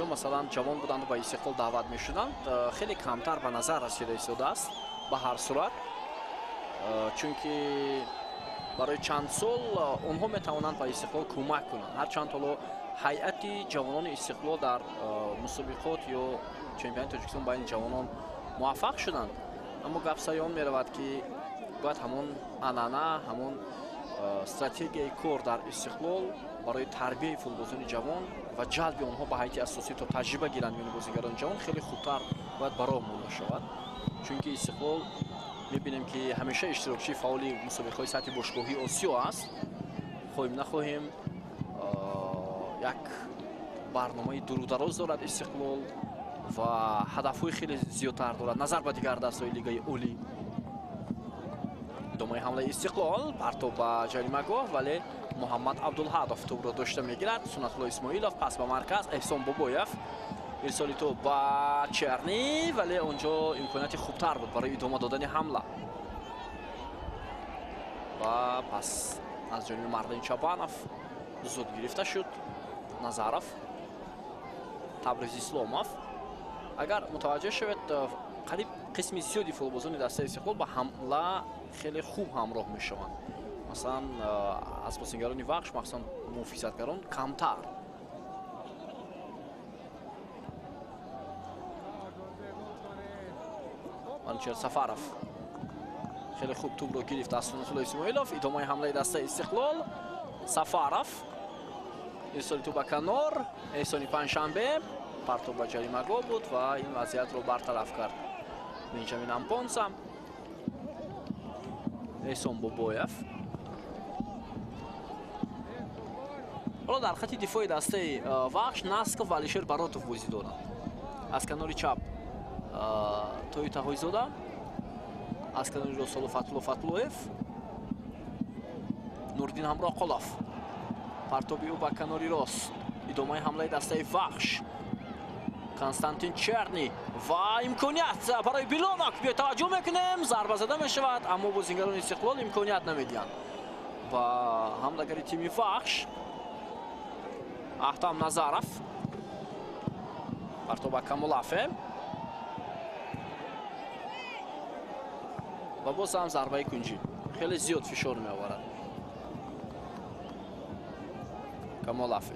ё масалан ҷавон буданд ба Истиқлол даъват мешуданд, хеле камтар ба назар расида истодааст ба ҳар сурат, чунки барои чанд сол онҳо метавонанд ба Истиқлол кӯмак кунанд. Ҳарчанд ҳоло ҳайати ҷавонони Истиқлол дар мусобиқот ё чемпионати Тоҷикистон байни ҷавонон муваффақ шуданд, аммо гап сари он меравад, ки бояд ҳамон анъана, ҳамон стратегияи кор дар Истиқлол барои тарбияи футболбозони ҷавон ва ҷалби онҳо ба ҳайати асосӣ то таҷриба гиранд миёни бозигарони ҷавон хеле хубтар бояд ба роҳ монда шавад. Чунки Истиқлол мебинем, ки ҳамеша иштирокчии фаъоли мусобиқаҳои сатҳи бошгоҳии Осиё аст. Хоҳем нахоҳем, як барномаи дурудароз дорад Истиқлол ва ҳадафҳои хеле зиёдтар дорад назар ба дигар дастҳои лигаи олӣ. Идомаи ҳамлаи Истиқлол, партоб ба ҷаримагоҳ, вале Муҳаммад Абдулҳадов тӯбро дошта мегирад. Сунатулло Исмоилов пас ба марказ, Эҳсон Бобоев. Ирсоли тӯб ба Черни, вале онҷо имконияти хубтар буд барои идома додани ҳамла. Ва пас аз ҷониби Мардин Чабанов зуд гирифта шуд. Назаров, Табриз Исломов. Агар мутаваҷҷеҳ шавед, қариб қисми зиёди футболбозони дастаи Истиқлол ба ҳамла хеле хуб ҳамроҳ мешаванд. Масалан, аз бозингарони Вахш, махсусан муҳофизатгарон камтар. Манучер Сафаров хеле хуб тӯбро гирифт аз Сунатулло Исмоилов. Идомаи ҳамлаи дастаи Истиқлол. Сафаров ирсоли тӯб ба канор, Эҳсони Панҷшанбе партоб ба ҷаримагоҳ буд ва ин вазъиятро бартараф кард Бенҷамин Ампонса. Эҳсон Бобоев. Ҳоло дар хати дифои дастаи Вахш Насков ва Алишер Баротов бозӣ доранд. Аз канори чап Тои Таҳойзода, аз канори рост ҳоло Фатулло Фатуллоев, Нуриддин Ҳамроқулов. Партоби ӯ ба канори рост. Идомаи ҳамлаи дастаи Вахш. Константин Черни ва имконият барои Билонок. Биё таваҷҷӯҳ мекунем, зарба зада мешавад, аммо бозингарони Истиқлол имконият намедиҳанд. Ва ҳамлагари тими Вахш Аҳтам Назаров. Партоб ба Камолафе. Ва боз ҳам зарбаи кунҷӣ. Хеле зиёд фишор меоварад Камолафе.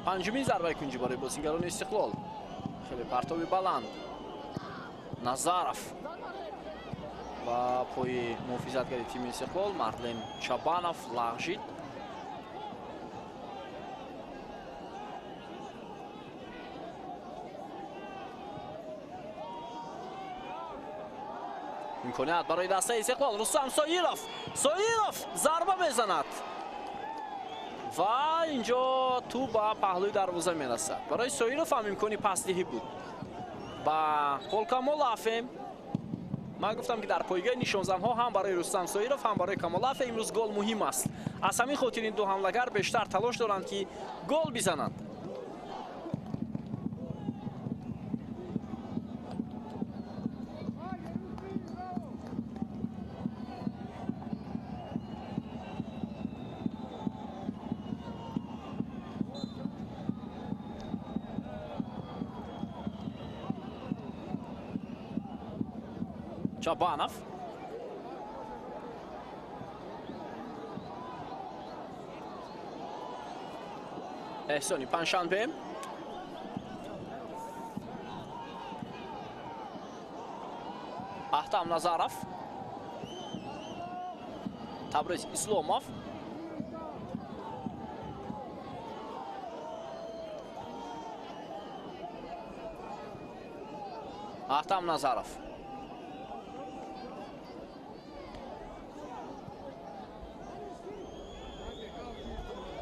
Панҷумин зарбаи кунҷӣ барои бозингарони Истиқлол. Хеле партоби баланд. Назаров ва пои муҳофизатгари тими Истиқлол Марлен Чабанов лағжид. Имконият барои дастаи Истиқлол. Рустам Соиров. Соиров зарба мезанад. Ва инҷо тӯб ба паҳлӯи дарвоза мерасад. Барои Соиров ҳам имкони пасдиҳӣ буд. Ба Камолафе. Ман гуфтам, ки дар пойгоҳи нишонзанҳо ҳам барои Рустам Соиров, ҳам барои Камолафе имрӯз гол муҳим аст. Аз ҳамин хотир ин ду ҳамлагар бештар талош доранд, ки гол бизананд. Чабанов. Эҳсони Панҷшанбе. Ахтам Назаров. Табриз Исломов. Ахтам Назаров.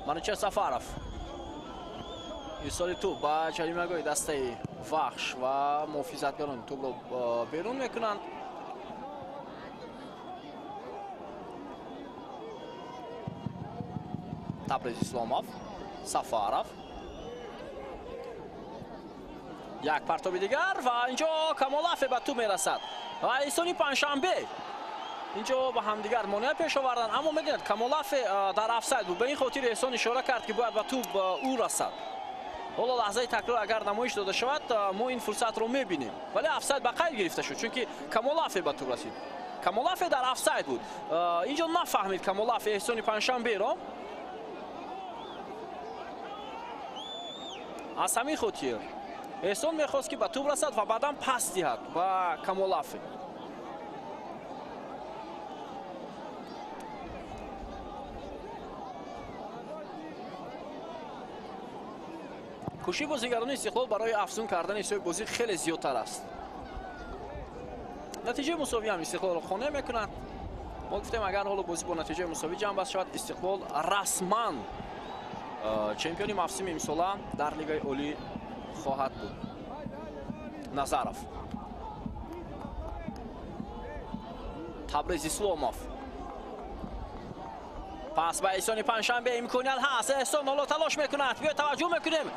Манучер Сафаров. Ирсоли тӯб ба ҷаримагоҳи дастаи Вахш ва муҳофизатгарон тӯбро берун мекунанд. Табриз Исломов, Сафаров. Як партоби дигар ва инҷо Камолафе ба тӯб мерасад ва Эҳсони Панҷшанбе инҷо ба ҳамдигар монеа пеш оварданд, аммо медонед Камолафе дар офсайд буд. Ба ин хотир Эҳсон ишора кард, ки бояд ба тӯб ӯ расад. Ҳоло лаҳзаи такрор агар намоиш дода шавад, мо ин фурсатро мебинем. Вале офсайд ба қайд гирифта шуд, чунки Камолафе ба тӯб расид. Камолафе дар офсайд буд. Инҷо нафаҳмид Камолафе Эҳсони Панҷшанберо. Аз ҳамин хотир Эҳсон мехост, ки ба тӯб расад ва баъдан пас диҳад ба Камолафе. Кӯшиши бозигарони Истиқлол барои афзун кардани ҳисоби бозӣ хеле зиёдтар аст. Натиҷаи мусовӣ ҳам Истиқлолро қонеъ мекунад. Мо гуфтем, агар ҳоло бозӣ бо натиҷаи мусовӣ ҷамъбаст шавад, Истиқлол расман чемпиони мавсими имсола дар Лигаи Олӣ хоҳад буд. Назаров. Табриз Исломов. Пас ба Эҳсони Панҷшанбе имконият ҳаст. Эҳсон ҳоло талош мекунад. Биё таваҷҷӯҳ мекунем.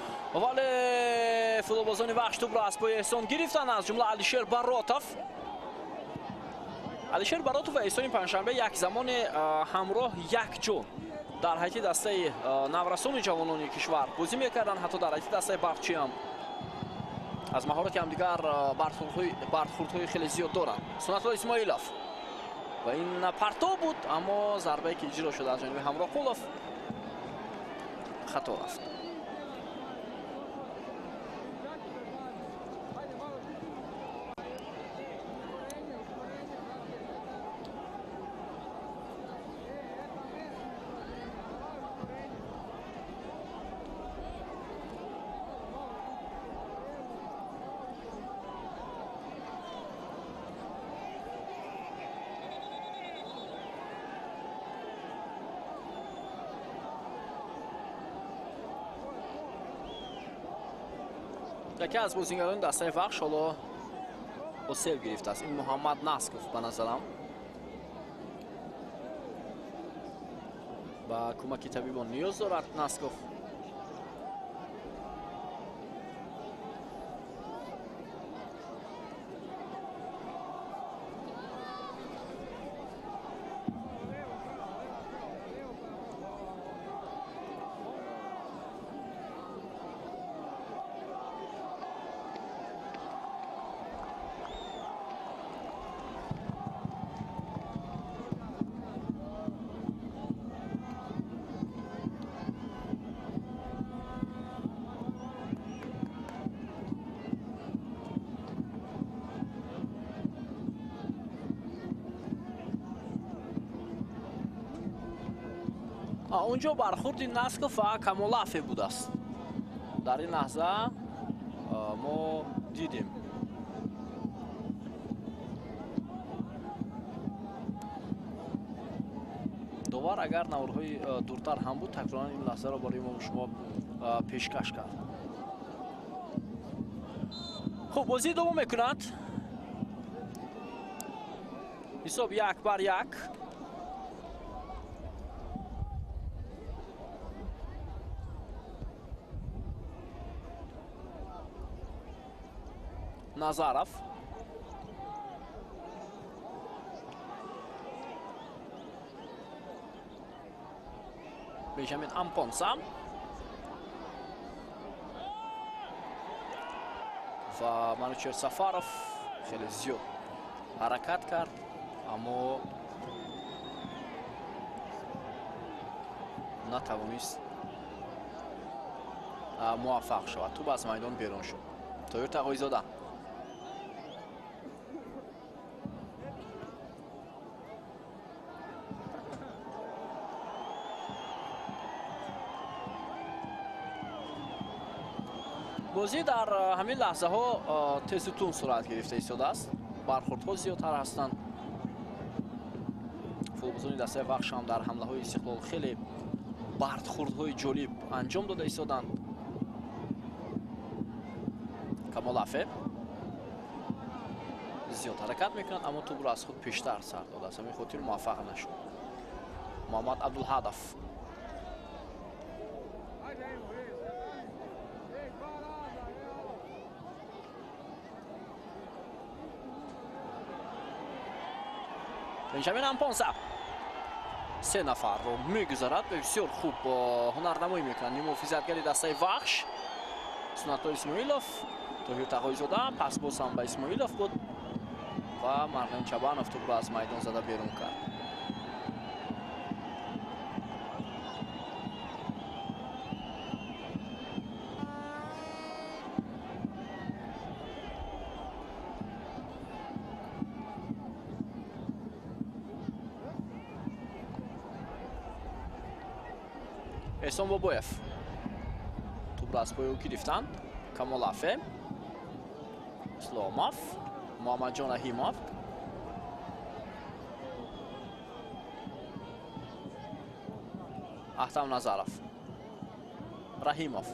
Вале футболбозони Вахш тӯбро аз пои Эҳсон гирифтанд, аз ҷумла Алишер Баротов. Алишер Баротов ва Эҳсони Панҷшанбе як замоне ҳамроҳ якҷо дар ҳайати дастаи наврасони ҷавонони кишвар бозӣ мекарданд, ҳатто дар ҳайати дастаи Бахчӣ ҳам аз маҳорати ҳамдигар бархӯрдҳои хеле зиёд доранд. Сунатулло Исмоилов. Ва ин партов буд, аммо зарбае ки иҷро шуд аз ҷониби Ҳамроқулов хато рафт. Яке аз бозигарони дастаи Вахш ҳоло осеб гирифтааст. Ин Муҳаммад Насков ба назарам. Ба кӯмаки табибон ниёз дорад Насков. Онҷо бархӯрди Насков ва Камолафе будааст. Дар ин лаҳза мо дидем. Довар агар наворҳои дуртар ҳам буд, такроран ин лаҳзаро барои мо шумо пешкаш кард. Хуб, бозӣ идома мекунад. Ҳисоб 1-1. Назаров. Бенҷамин Ампонса. Ва Манучер Сафаров хеле зиёд Ҳаракат кард, аммо натавонист муваффақ шавад. Тӯб аз майдон берун шуд. Тоҳир Тағоизода. Бозӣ дар ҳамин лаҳзаҳо тезу тунд сурат гирифта истодааст. Бархӯрдҳо зиёдтар ҳастанд. Футболбозони дастаи Вахш ҳам дар ҳамлаҳои Истиқлол хеле бардхӯрдҳои ҷолиб анҷом дода истоданд. Камолафе зиёд ҳаракат мекунад, аммо тӯбро аз худ пештар сар дод. Аз ҳамин хотир муваффақ нашуд. Муҳаммад Абдулҳадов. Бенҷамин Ампонса се нафарро мегузарад ва бисёр хуб ҳунарнамоӣ мекунад. Нимуҳофизатгари дастаи Вахш Сунатулло Исмоилов, Тоҳир Тағоизода, пас боз ҳам ба Исмоилов буд ва Марлен Чабанов тӯбро аз майдон зада берун кард. Эҳсон Бобоев тӯбро аз пои ӯ гирифтанд. Камолафе, Исломов, Муҳаммадҷон Раҳимов. Аҳтам Назаров, Раҳимов,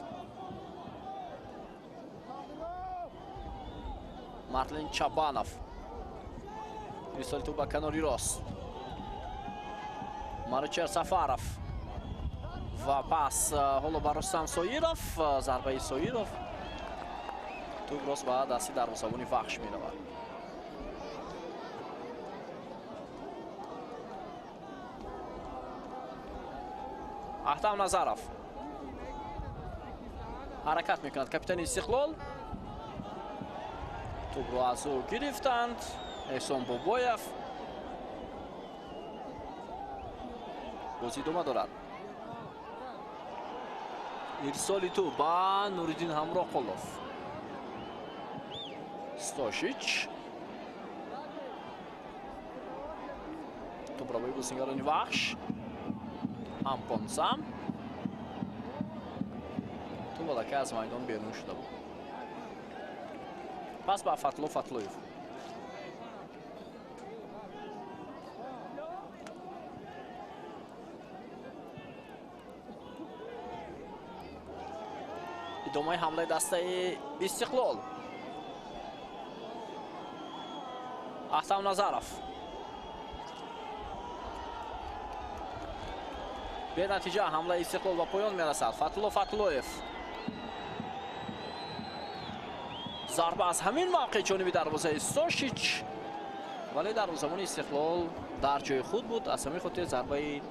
Марлен Чабанов. Ирсоли тӯб ба канори рост. Маручер Сафаров ва пас ҳоло ба Рустам Соиров. Зарбаи Соиров, тӯб рост ба дасти дарвозабони Вахш меравад. Аҳтам Назаров ҳаракат мекунад. Капитани Истиқлол тӯбро аз ӯ гирифтанд. Эҳсон Бобоев. Бозӣ идома дорад. Ирсоли тӯб ба Нуриддин Ҳамроқулов. Стошич тӯбро ба бозингарони Вахш. Ампонса. Тӯб аллакай аз майдон берун шуда буд. Пас ба Фатло Фатлоев. Идомаи ҳамлаи дастаи Истиқлол. Аҳтам Назаров. Бенатиҷа ҳамлаи Истиқлол ба поён мерасад. Фатло Фатлоев. Зарба аз ҳамин мавқеъ ҷониби дарвозаи Стошич, вале дарвозабони Истиқлол дар ҷои худ буд. Аз ҳамин хотир зарбаи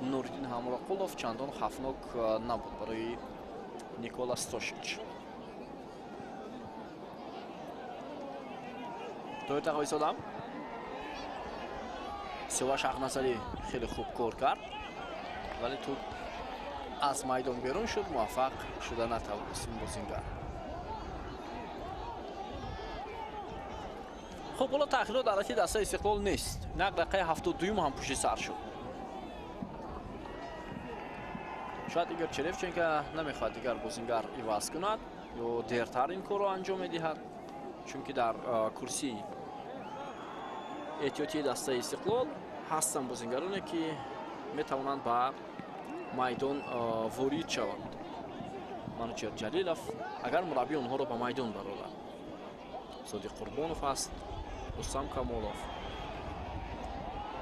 Нуриддин Ҳамроқулов чандон хавфнок набуд барои Никола Стошич. Тоҳир Тағоизода. Сиёваш Ҳақназарӣ хеле хуб кор кард, вале тӯб аз майдон берун шуд, муваффақ шуда натавонист ин бозингар. Хуб, ҳоло таъхирот дар ҳайати дастаи Истиқлол нест. Як дақиқаи 72 ҳам пушти сар шуд. Шояд Игор Черевченко намехоҳад дигар бозингар иваз кунад ё дертар ин корро анҷом медиҳад, чунки дар курсии эҳтиётии дастаи Истиқлол ҳастанд бозингароне, ки метавонанд ба майдон ворид шаванд. Манучер Ҷалилов, агар мураббӣ онҳоро ба майдон барорад. Содиқ Қурбонов аст, Рустам Камолов.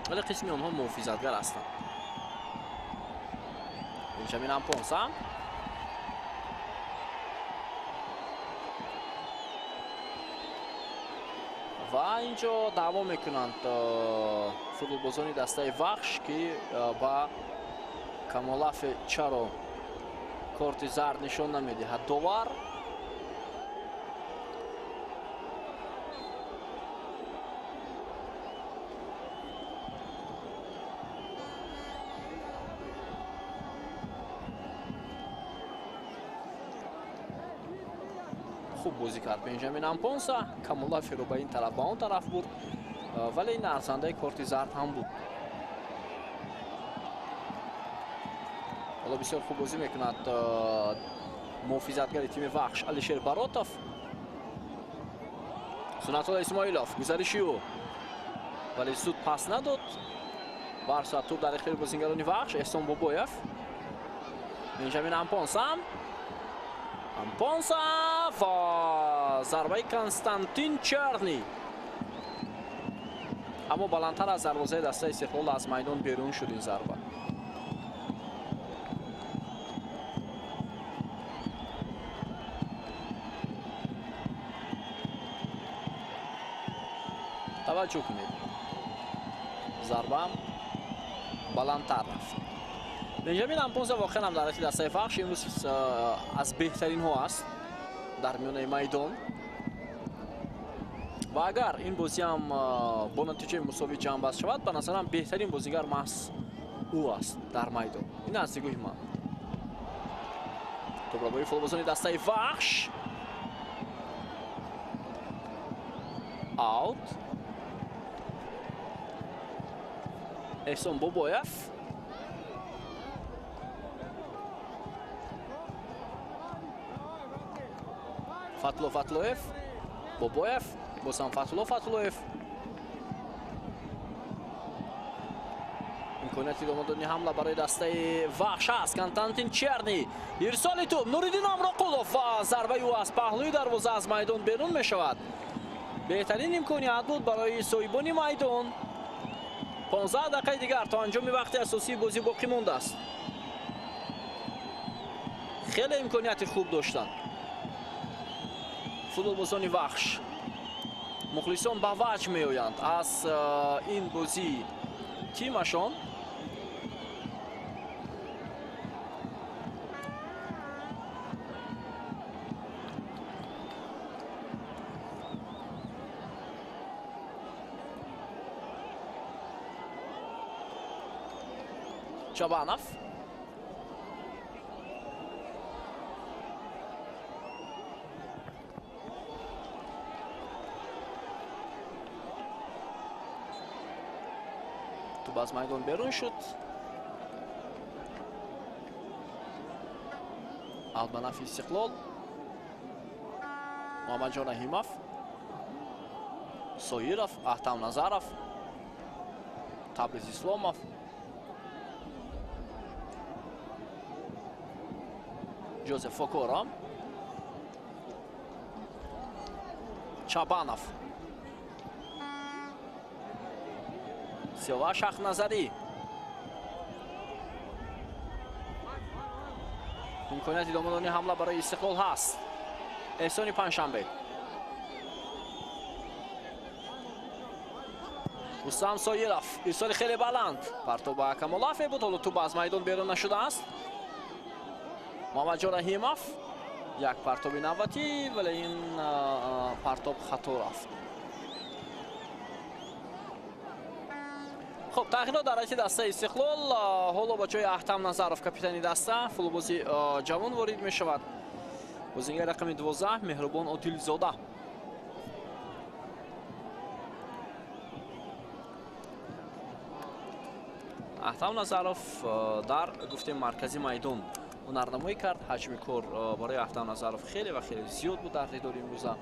Вале қисми онҳо муҳофизатгар ҳастанд. Бенҷамин Ампонса. Ва инҷо даъво мекунанд футболбозони дастаи Вахш, ки ба Камолафе чаро корти зард нишон намедиҳад довар. Хуб бозӣ кард Бенҷамин Ампонса, Камолафиро ба ин тараф ба он тараф бурд, вале ин арзандаи корти зард ҳам буд. Ҳоло бисёр хуб бозӣ мекунад муҳофизатгари тими Вахш Алишер Баротов. Сунатулло Исмоилов гузариши ӯ, вале зуд пас надод. Бар сурат туп дар ихтиёри бозингарони Вахш. Эҳсон Бобоев, Бенҷамин Ампонса, Ампонса ва зарбаи Константин Черни, аммо баландтар аз дарвозаи дастаи Истиқлол аз майдон берун шуд ин зарба. Таваҷҷӯҳ кунед, зарба баландтар рафт. Бенҷамин Ампонса воқеан ҳам дар дастаи Вахш имрӯз аз беҳтаринҳо аст дар миёнаи майдон. Ва агар ин бозӣ ҳам бо натиҷаи мусовӣ ҷамъбаст шавад, ба назарам беҳтарин бозигар маҳз ӯ аст дар майдон. Ин аз нигоҳи ман. Тӯбрабои футболбозони дастаи Вахш. Аут. Эҳсон Бобоев. Фатло Фатлоев, Бобоев, бозам Фатло Фатлоев. Имконияти идома додани ҳамла барои дастаи Вахш аст. Константин Черни, ирсоли тӯб, Нуриддин Амроқулов ва зарбаи ӯ аз паҳлӯи дарвоза аз майдон берун мешавад. Беҳтарин имконият буд барои соҳибони майдон. 15 дақиқаи дигар то анҷоми вақти асосии бозӣ боқӣ мондааст. Хеле имконияти хуб доштанд футболбозони Вахш. Мухлисон ба ваҷ меоянд аз ин бозии тимашон. Чабанов. Туп аз майдон берун шуд. Албанаф Истиқлол. Муҳаммадҷон Раҳимов, Соиров, Аҳтам Назаров, Табриз Исломов. Ҷозеф Фокоро, Чабанов, Сиёваш Ҳақназарӣ. Имконияти идома додани ҳамла барои Истиқлол ҳаст. Эҳсони Панҷшанбе, Рустам Соиров, ирсоли хеле баланд, партоб ба Камолафе буд, ҳоло туп аз майдон берун нашудааст. Муҳаммадҷон Раҳимов, як партоби навбатӣ, вале ин партоб хато рафт. Хуб, тағйирот дар ҳайати дастаи Истиқлол. Ҳоло ба ҷои Аҳтам Назаров, капитани даста, футболбози ҷавон ворид мешавад. Бозигари рақами 12 Меҳрубон Одилзода. Аҳтам Назаров дар гуфтем маркази майдон ҳунарнамоӣ кард. Ҳаҷми кор барои Аҳтам Назаров хеле ва хеле зиёд буд дар дидори имрӯза.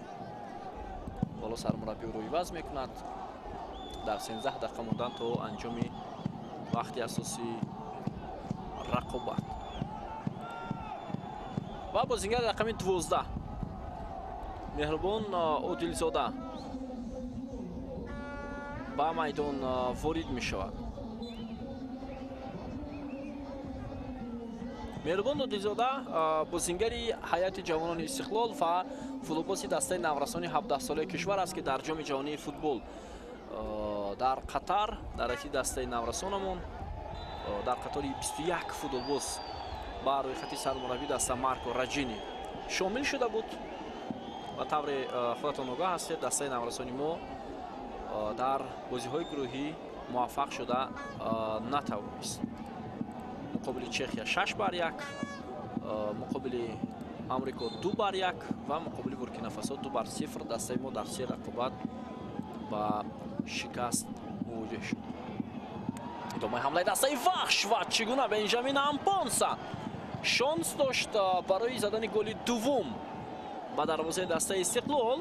Боло сармураббӣ ӯро иваз мекунад. Дар 13 дақиқа мондан то анҷоми вақти асосии рақобат. Ва бозингари рақами 12 Меҳрубон Одилзода ба майдон ворид мешавад. Меҳрубон Одилзода бозингари ҳайати ҷавонони Истиқлол ва футболбози дастаи наврасони 17-солаи кишвар аст, ки дар ҷоми ҷаҳонии футбол дар Қатар дар ҳайати дастаи наврасонамон дар қатори 21 футболбоз ба рӯйхати сармураббии даста Марко Раҷини шомил шуда буд. Ба таври худатон огоҳ ҳастед, дастаи наврасони мо дар бозиҳои гурӯҳӣ муваффақ шуда натавонист. Муқобили Чехия 6-1, муқобили Амрико 2-1 ва муқобили Буркинафасо 2-0 дастаи мо дар се рақобат ба шикаст мувоҷеҳ шуд. Идомаи ҳамлаи дастаи Вахш ва чӣ гуна Бенҷамин Ампонса шонс дошт барои задани голи дуввум ба дарвозаи дастаи Истиқлол.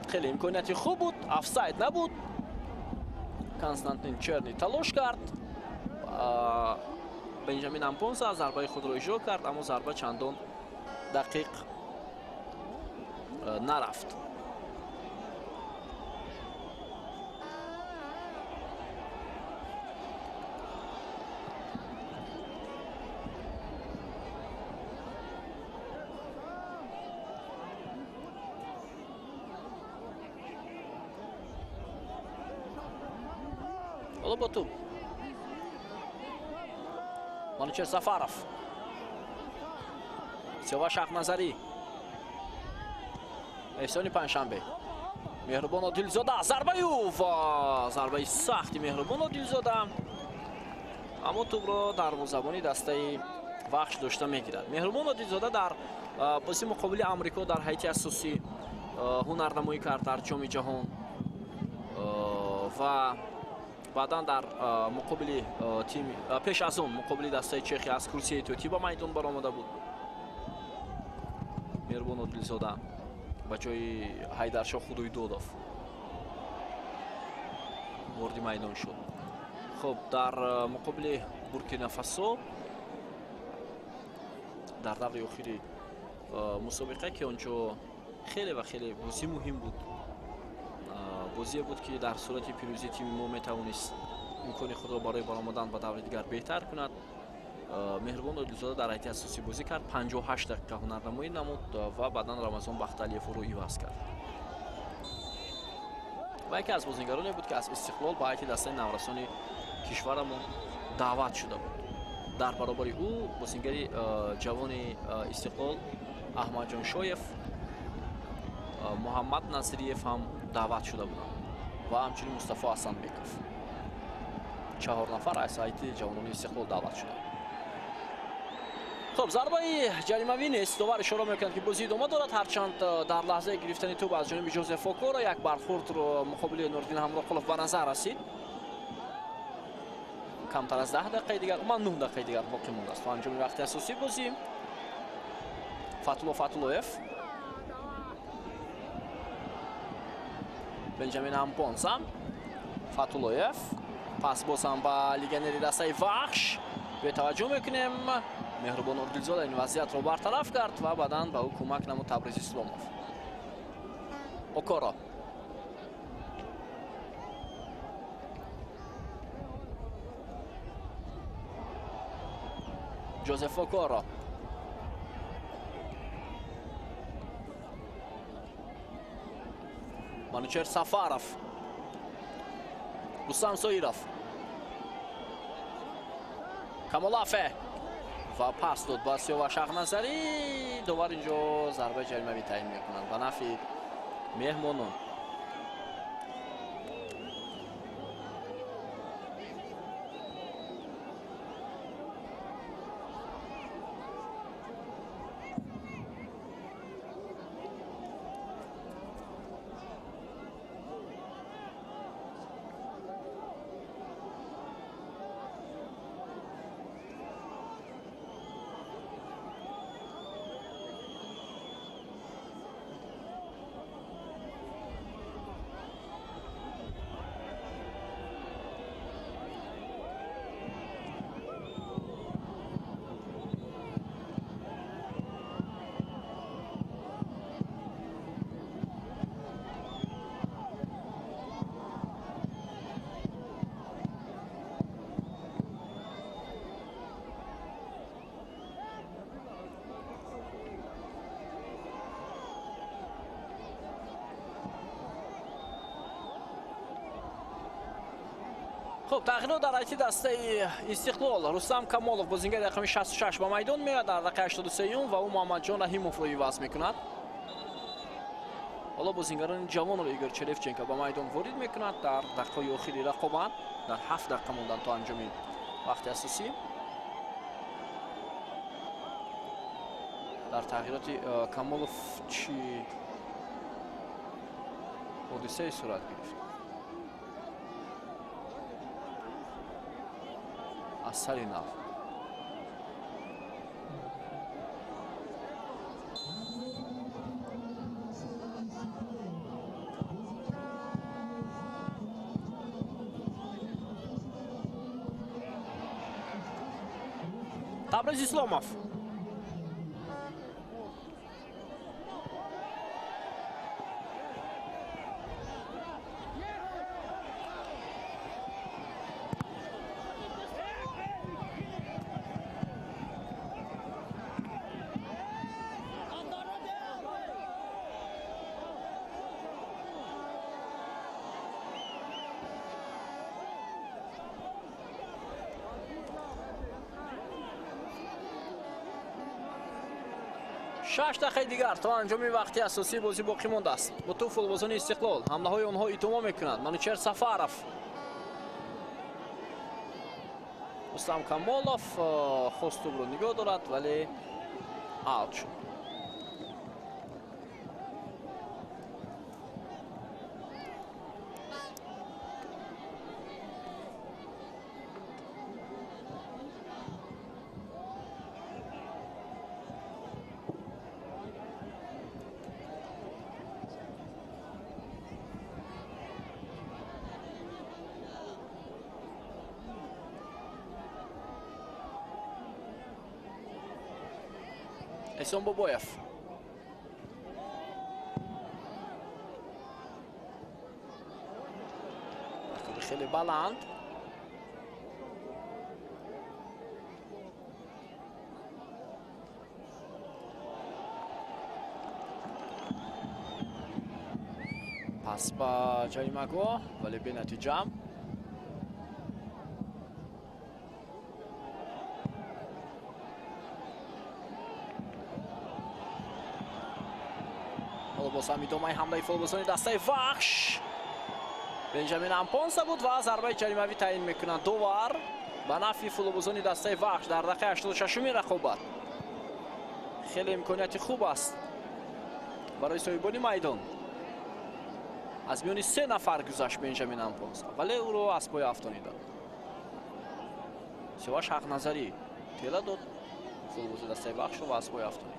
Хеле имконияти хуб буд, офсайд набуд. Константин Черни талош кард. Бенҷамин Ампонса зарбаи худро иҷро кард, аммо зарба чандон дақиқ нарафт. Ҳоло бо туп Манучер Сафаров, Сиёваш Ҳақназарӣ, Эҳсони Панҷшанбе, Меҳрубон Одилзода, зарбаи ӯ ва зарбаи сахти Меҳрубон Одилзода, аммо тӯбро дарвозабони дастаи Вахш дошта мегирад. Меҳрубон Одилзода дар бозии муқобили Амрико дар ҳайати асосӣ ҳунарнамоӣ кард дар Ҷоми ҷаҳон ва баъдан дар муқобили тим пеш аз он муқобили дастаи Чехия аз курсии эҳтиётӣ ба майдон баромада буд. Меҳрубон Одилзода ба ҷои Ҳайдаршоҳ Худойдодов вориди майдон шуд. Хуб, дар муқобили Буркинафасо дар даври охири мусобиқа, ки онҷо хеле ва хеле бозӣ муҳим буд, бозие буд, ки дар сурати пирӯзии тими мо метавонист имкони худро барои баромадан ба даври дигар беҳтар кунад. Меҳрубон Одилзода дар ҳайати асосӣ бозӣ кард, 58 дақиқа ҳунарнамоӣ намуд ва баъдан Рамазон Бахталиев ӯро иваз кард. Ва яке аз бозигароне буд, ки аз Истиқлол ба ҳайати дастаи наврасони кишварамон даъват шуда буд. Дар баробари ӯ бозингари ҷавони Истиқлол Аҳмадҷон Шоев, Муҳаммад Насриев ҳам даъват шуда буданд ва ҳамчунин Мустафо Ҳасанбеков. 4 нафар аз ҳайати ҷавонони Истиқлол даъват шуданд. Хуб, зарбаи ҷаримавӣ нест. Довар ишора мекунад, ки бозӣ идома дорад, ҳарчанд дар лаҳзаи гирифтани тӯб аз ҷониби Ҷозеф Окоро як бархӯрдро муқобили Нуриддин Ҳамроқулов ба назар расид. Камтар аз 10 дақиқаи дигар, умуман 9 дақиқаи дигар боқӣ мондааст то анҷоми вақти асосии бозӣ. Фатулло Фатуллоев, Бенҷамин Ампонса, Фатуллоев, пас боз ҳам ба легионери дастаи Вахш бетаваҷҷӯҳ мекунем. Меҳрубон Одилзода ин вазъиятро бартараф кард ва баъдан ба ӯ кӯмак намуд Табриз Исломов. Окоро, Ҷозеф Окоро, Манучер Сафаров, Рустам Соиров, Камолафе ва пас дод ба Сиёваш Ҳақназарӣ. Довар инҷо зарбаи ҷаримавӣ таъин мекунад ба нафъи меҳмонон. Хуб, тағйирот дар ҳайати дастаи Истиқлол. Рустам Камолов бозингари рақами 66 ба майдон меояд дар дақиқаи 83 ва ӯ Муҳаммадҷон Раҳимовро иваз мекунад. Ҳоло бозингарони ҷавонро Игор Черевченко ба майдон ворид мекунад дар дақиқаи охири рақобат, дар 7 дақиқа мондан то анҷоми вақти асосӣ. Дар тағйироти Камолов чӣ ҳодисае сурат гирифт? Аз сари нав. Табриз Исломов. Шаш дақиқаи дигар то анҷоми вақти асосии бозӣ боқӣ мондааст. Бо тӯб футболбозони Истиқлол ҳамлаҳои онҳо идома мекунанд. Манучер Сафаров, Рустам Камолов хост тӯбро нигоҳ дорад, вале аут шуд. Эҳсон Бобоев. Хеле баланд. Пас ба ҷаримагоҳ, вале бенатиҷа. Боз ҳам идомаи ҳамлаи футболбозони дастаи Вахш. Бенҷамин Ампонса буд ва зарбаи ҷаримавӣ таъин мекунанд. Довар ба нафъи футболбозони дастаи Вахш дар дақиқаи 86-уми рақобат. Хеле имконияти хуб аст барои соҳибони майдон. Аз миёни се нафар гузашт Бенҷамин Ампонса, вале ӯро аз пой афтониданд. Сиёваш Ҳақназарӣ тела дод футболбози дастаи Вахшро ва аз пой афтонид.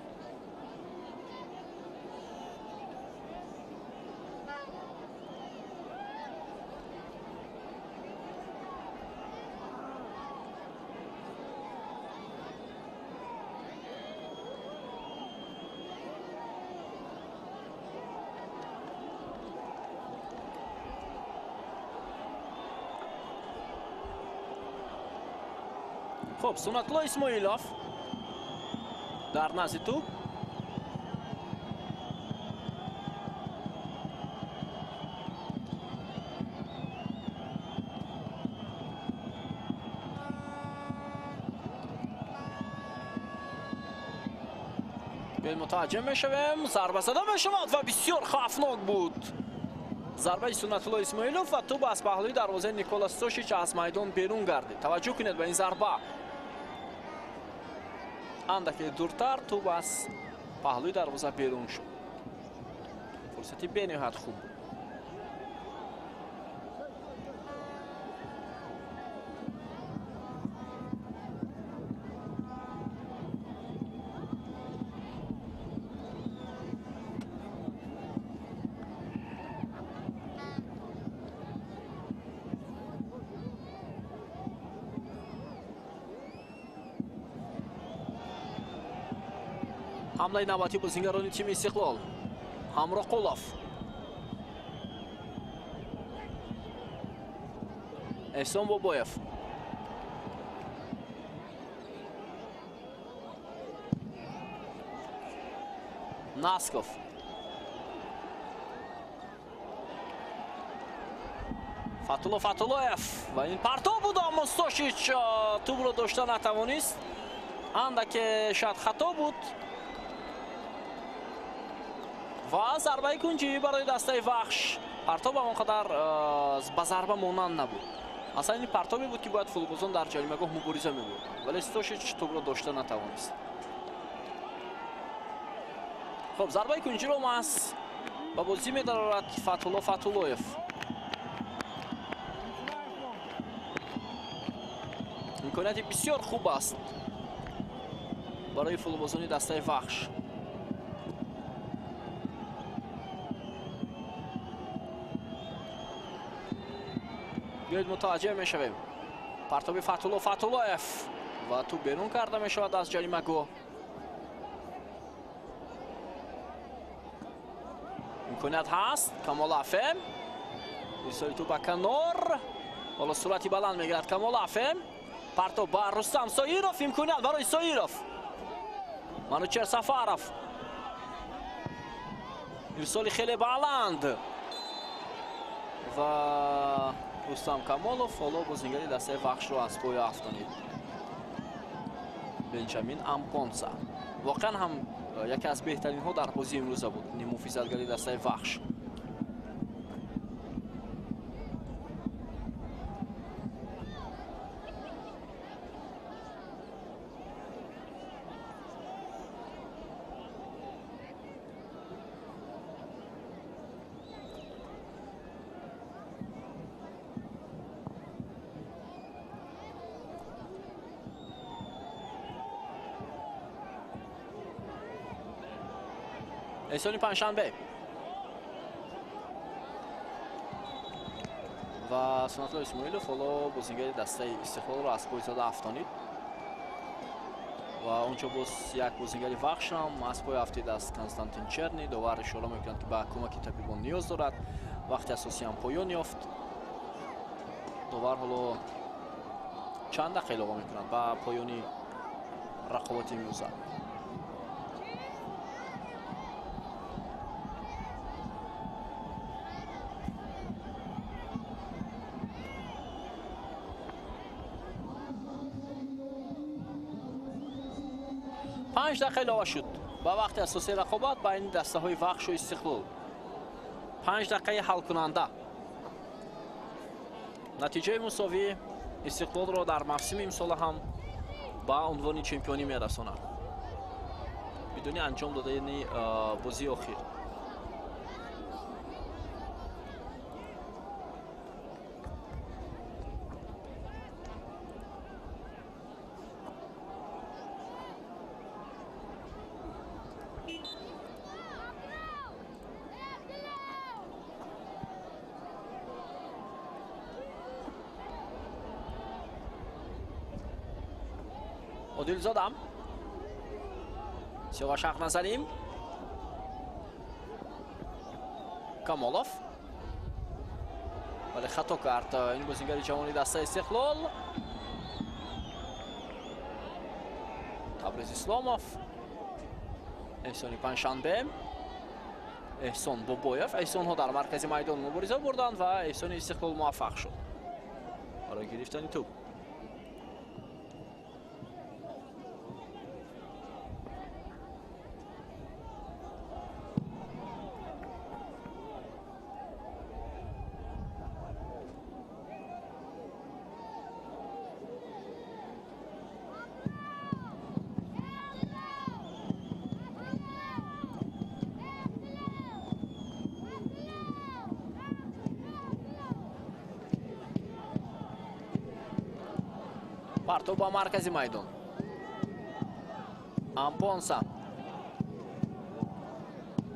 Хуб, Сунатулло Исмоилов дар назди тӯб. Биёед мутаваҷҷеҳ мешавем. Зарба зада мешавад ва бисёр хавфнок буд. Зарбаи Сунатулло Исмоилов ва тӯб аз паҳлӯи дарвозаи Никола Стошич аз майдон берун гардид. Таваҷҷӯҳ кунед ба ин зарба. Андаке дуртар тӯб аз паҳлӯи дарвоза берун шуд. Фурсати бениҳоят хуб буд. Ҳамлаи навбатии бозингарони тими Истиқлол. Ҳамроқулов. Эҳсон Бобоев. Насков. Фатулло Фатуллоев. Ва ин партов буд, аммо Стошич тӯбро дошта натавонист. Андаке шояд хато буд. Ва зарбаи кунҷӣ барои дастаи Вахш. Партоб он қадар ба зарба монанд набуд. Аслан ин партобе буд, ки бояд футболбозон дар ҷаримагоҳ мубориза мебурданд, вале Стошич тӯбро дошта натавонист. Хуб, зарбаи кунҷиро маҳз ба бозӣ медарорад Фатҳулло Фатҳуллоев. Имконияти бисёр хуб аст барои футболбозони дастаи Вахш. Биёед мутаваҷҷеҳ мешавем. Партоби Фатҳулло Фатҳуллоев ва тӯб берун карда мешавад аз ҷаримагоҳ. Имконият ҳаст. Камол Афе. Ирсоли тӯб ба канор. Ҳоло суръати баланд мегирад Камол Афе. Партоб ба Рустам Соиров. Имконият барои Соиров. Манучер Сафаров. Ирсоли хеле баланд. Ва Рустам Камолов ҳоло бозингари дастаи Вахшро аз пои афтонид. Бенҷамин Ампонса. Воқеан ҳам яке аз беҳтаринҳо дар бозии имрӯза буд ниммуҳофизатгари дастаи Вахш. Эҳсони Панҷшанбе ва Сунатулло Исмоилов ҳоло бозингари дастаи Истиқлолро аз пой зада афтонид ва онҷо боз як бозингари Вахш ҳам аз пой афтид аз Константин Черни. Довар ишора мекунад, ки ба кӯмаки табибон ниёз дорад. Вақти асосӣ ҳам поён ёфт. Довар ҳоло чанд дақиқа илова мекунад ба поёни рақобати имрӯза. 5 дақиқа илова шуд ба вақти асосии рақобат байни дастаҳои Вахшу Истиқлол. 5 дақиқаи ҳалкунанда. Натиҷаи мусовӣ Истиқлолро дар мавсими имсола ҳам ба унвони чемпионӣ мерасонад бидуни анҷом додани бозии охир. Одилзодам. Сиёваш Ҳақназарим. Камолов. Вале хато кард ин бозингари ҷавони дастаи Истиқлол. Табриз Исломов. Эҳсони Панҷшанбе. Эҳсон Бобоев. Эҳсонҳо дар маркази майдон мубориза бурданд ва Эҳсони Истиқлол муваффақ шуд барои гирифтани тӯб. Партоб ба маркази майдон. Ампонса.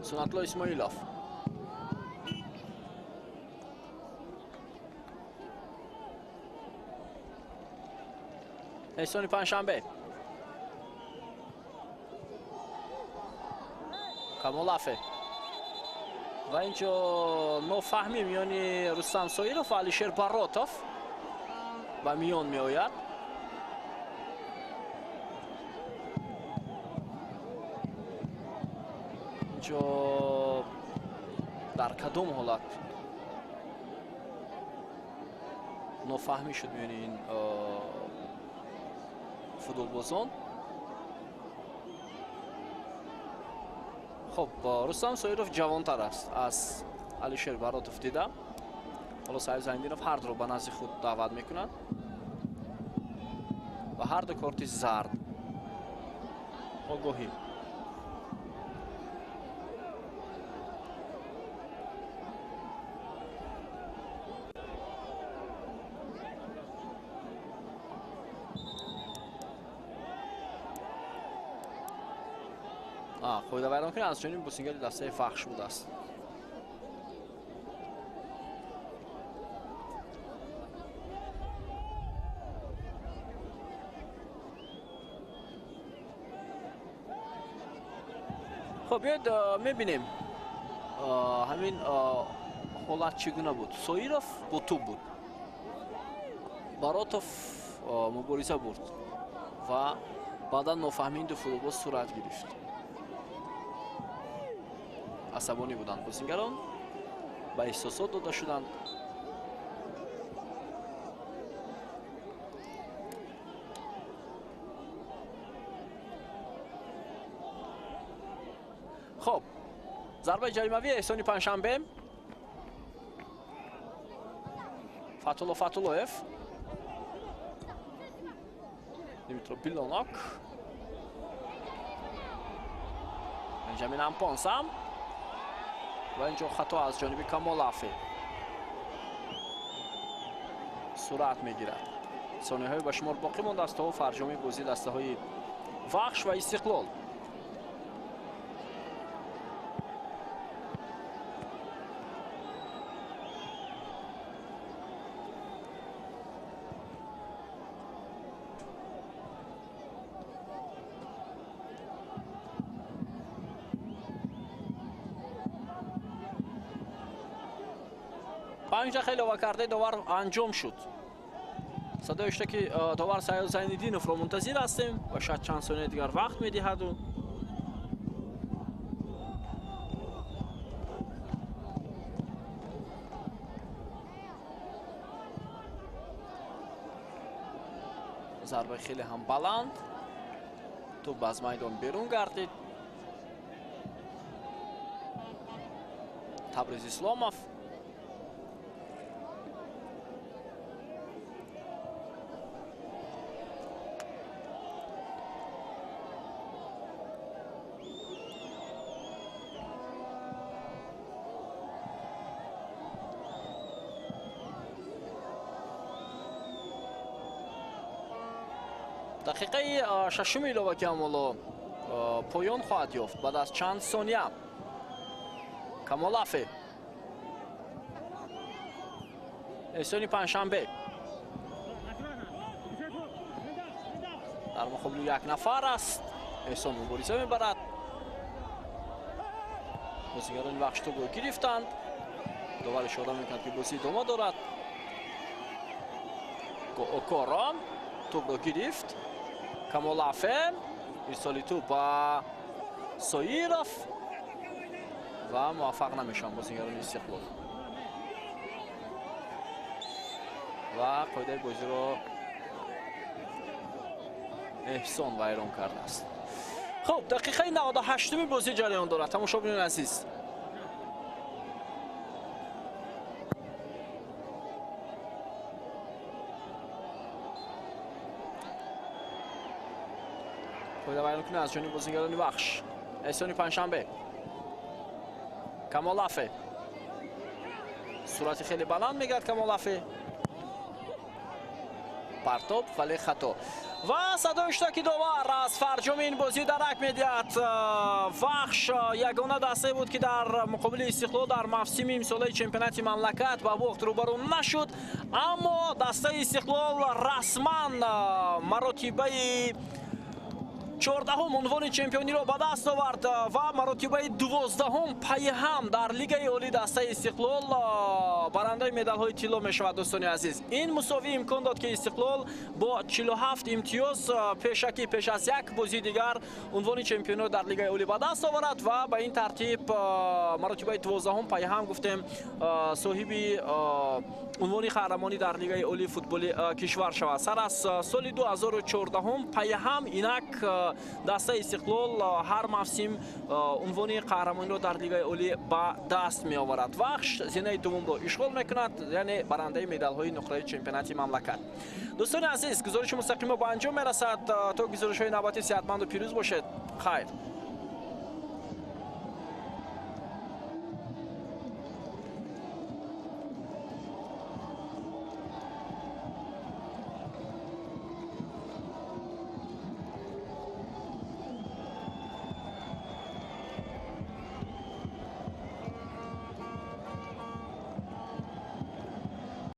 Сунатулло Исмоилов. Эҳсони Панҷшанбе. Камолафе. Ва инҷо нофаҳмӣ миёни Рустам Соиров ва Алишер Баротов ба миён меояд. Инҷо дар кадом ҳолат нофаҳмӣ шуд миёни ин футболбозон? Хуб, Рустам Соиров ҷавонтар аст аз Алишер Баротов дида. Ҳоло Саид Зайндинов ҳар дуро ба назди худ даъват мекунад ва ҳар ду корти зард. Огоҳӣ. Қоидавайронкунӣ аз ҷониби бозингари дастаи Вахш будааст. Хуб, биёед мебинем ҳамин ҳолат чӣ гуна буд. Соиров бо тӯб буд, Баротов мубориза бурд ва баъдан нофаҳмии ду футболбоз сурат гирифт. Асабонӣ буданд бозингарон, ба эҳсосот дода шуданд. Хуб, зарбаи ҷаримавӣ Эҳсони Панҷшанбе. Фатулло Фатуллоев, Димитро Билонок, Бенҷамин Ампонса ва инҷо хато аз ҷониби Камолафе сурат мегирад. Сонияҳои ба шумор боқӣ мондааст то фарҷоми бозии дастаҳои Вахш ва Истиқлол. Панҷ дақиқа илова кардаи довар анҷом шуд. Садои шуда ки довар Саёд Зайниддиновро мунтазир ҳастем ва шояд чанд сонияи дигар вақт медиҳаду. Зарбаи хеле ҳам баланд, тӯб аз майдон берун гардид. Табриз Исломов дақиқаи шашуми иловакӣ ҳам ҳоло поён хоҳад ёфт баъд аз чанд сония. Камолафе, Эҳсони Панҷшанбе дар муқобили як нафар аст. Эҳсон мубориза мебарад. Бозигарони Вахш тӯбро гирифтанд. Довар ишора мекунад, ки бозӣ идома дорад. Окоро тӯбро гирифт. Камолафе, ирсоли тӯб ба Соиров ва муваффақ намешаванд бозигарони Истиқлол ва қоидаи бозиро Эҳсон вайрон кардааст. Хуб, дақиқаи 98-уми бозӣ ҷараён дорад, тамошобинони азиз. Қоида вайронкунӣ аз ҷониби бозигарони Вахш. Эҳсони Панҷшанбе, Камолафе, суръати хеле баланд мегирад Камолафе, партоб, вале хато. Ва садои иштироки довар аз фарҷоми ин бозӣ дарак медиҳад. Вахш ягона дастае буд, ки дар муқобили Истиқлол дар мавсими имсолаи чемпионати мамлакат ба бохт рӯбарӯ нашуд, аммо дастаи Истиқлол расман маротибаи 14-ум унвони чемпиониро ба даст овард ва маротибаи 12-ум пайи ҳам дар Лигаи Олӣ дастаи Истиқлол барандаи медалҳои тилло мешавад. Дӯстони азиз, ин мусовӣ имкон дод, ки Истиқлол бо 47 имтиёз пешакӣ пеш аз як бозии дигар унвони чемпиониро дар Лигаи Олӣ ба даст оварад ва ба ин тартиб маротибаи 12-ум пайи ҳам гуфтем соҳиби унвони қаҳрамонӣ дар Лигаи Олии футболи кишвар шавад. Сар аз соли 2014 пайи ҳам инак дастаи Истиқлол ҳар мавсим унвони қаҳрамониро дар Лигаи Олӣ ба даст меоварад. Вахш зинаи дуввумро ишғол мекунад, яъне барандаи медалҳои нуқраи чемпионати мамлакат. Дӯстони азиз, гузориши мустақимо ба анҷом мерасад. То гузоришҳои навбатӣ сеҳатманду пирӯз бошед. Хайр.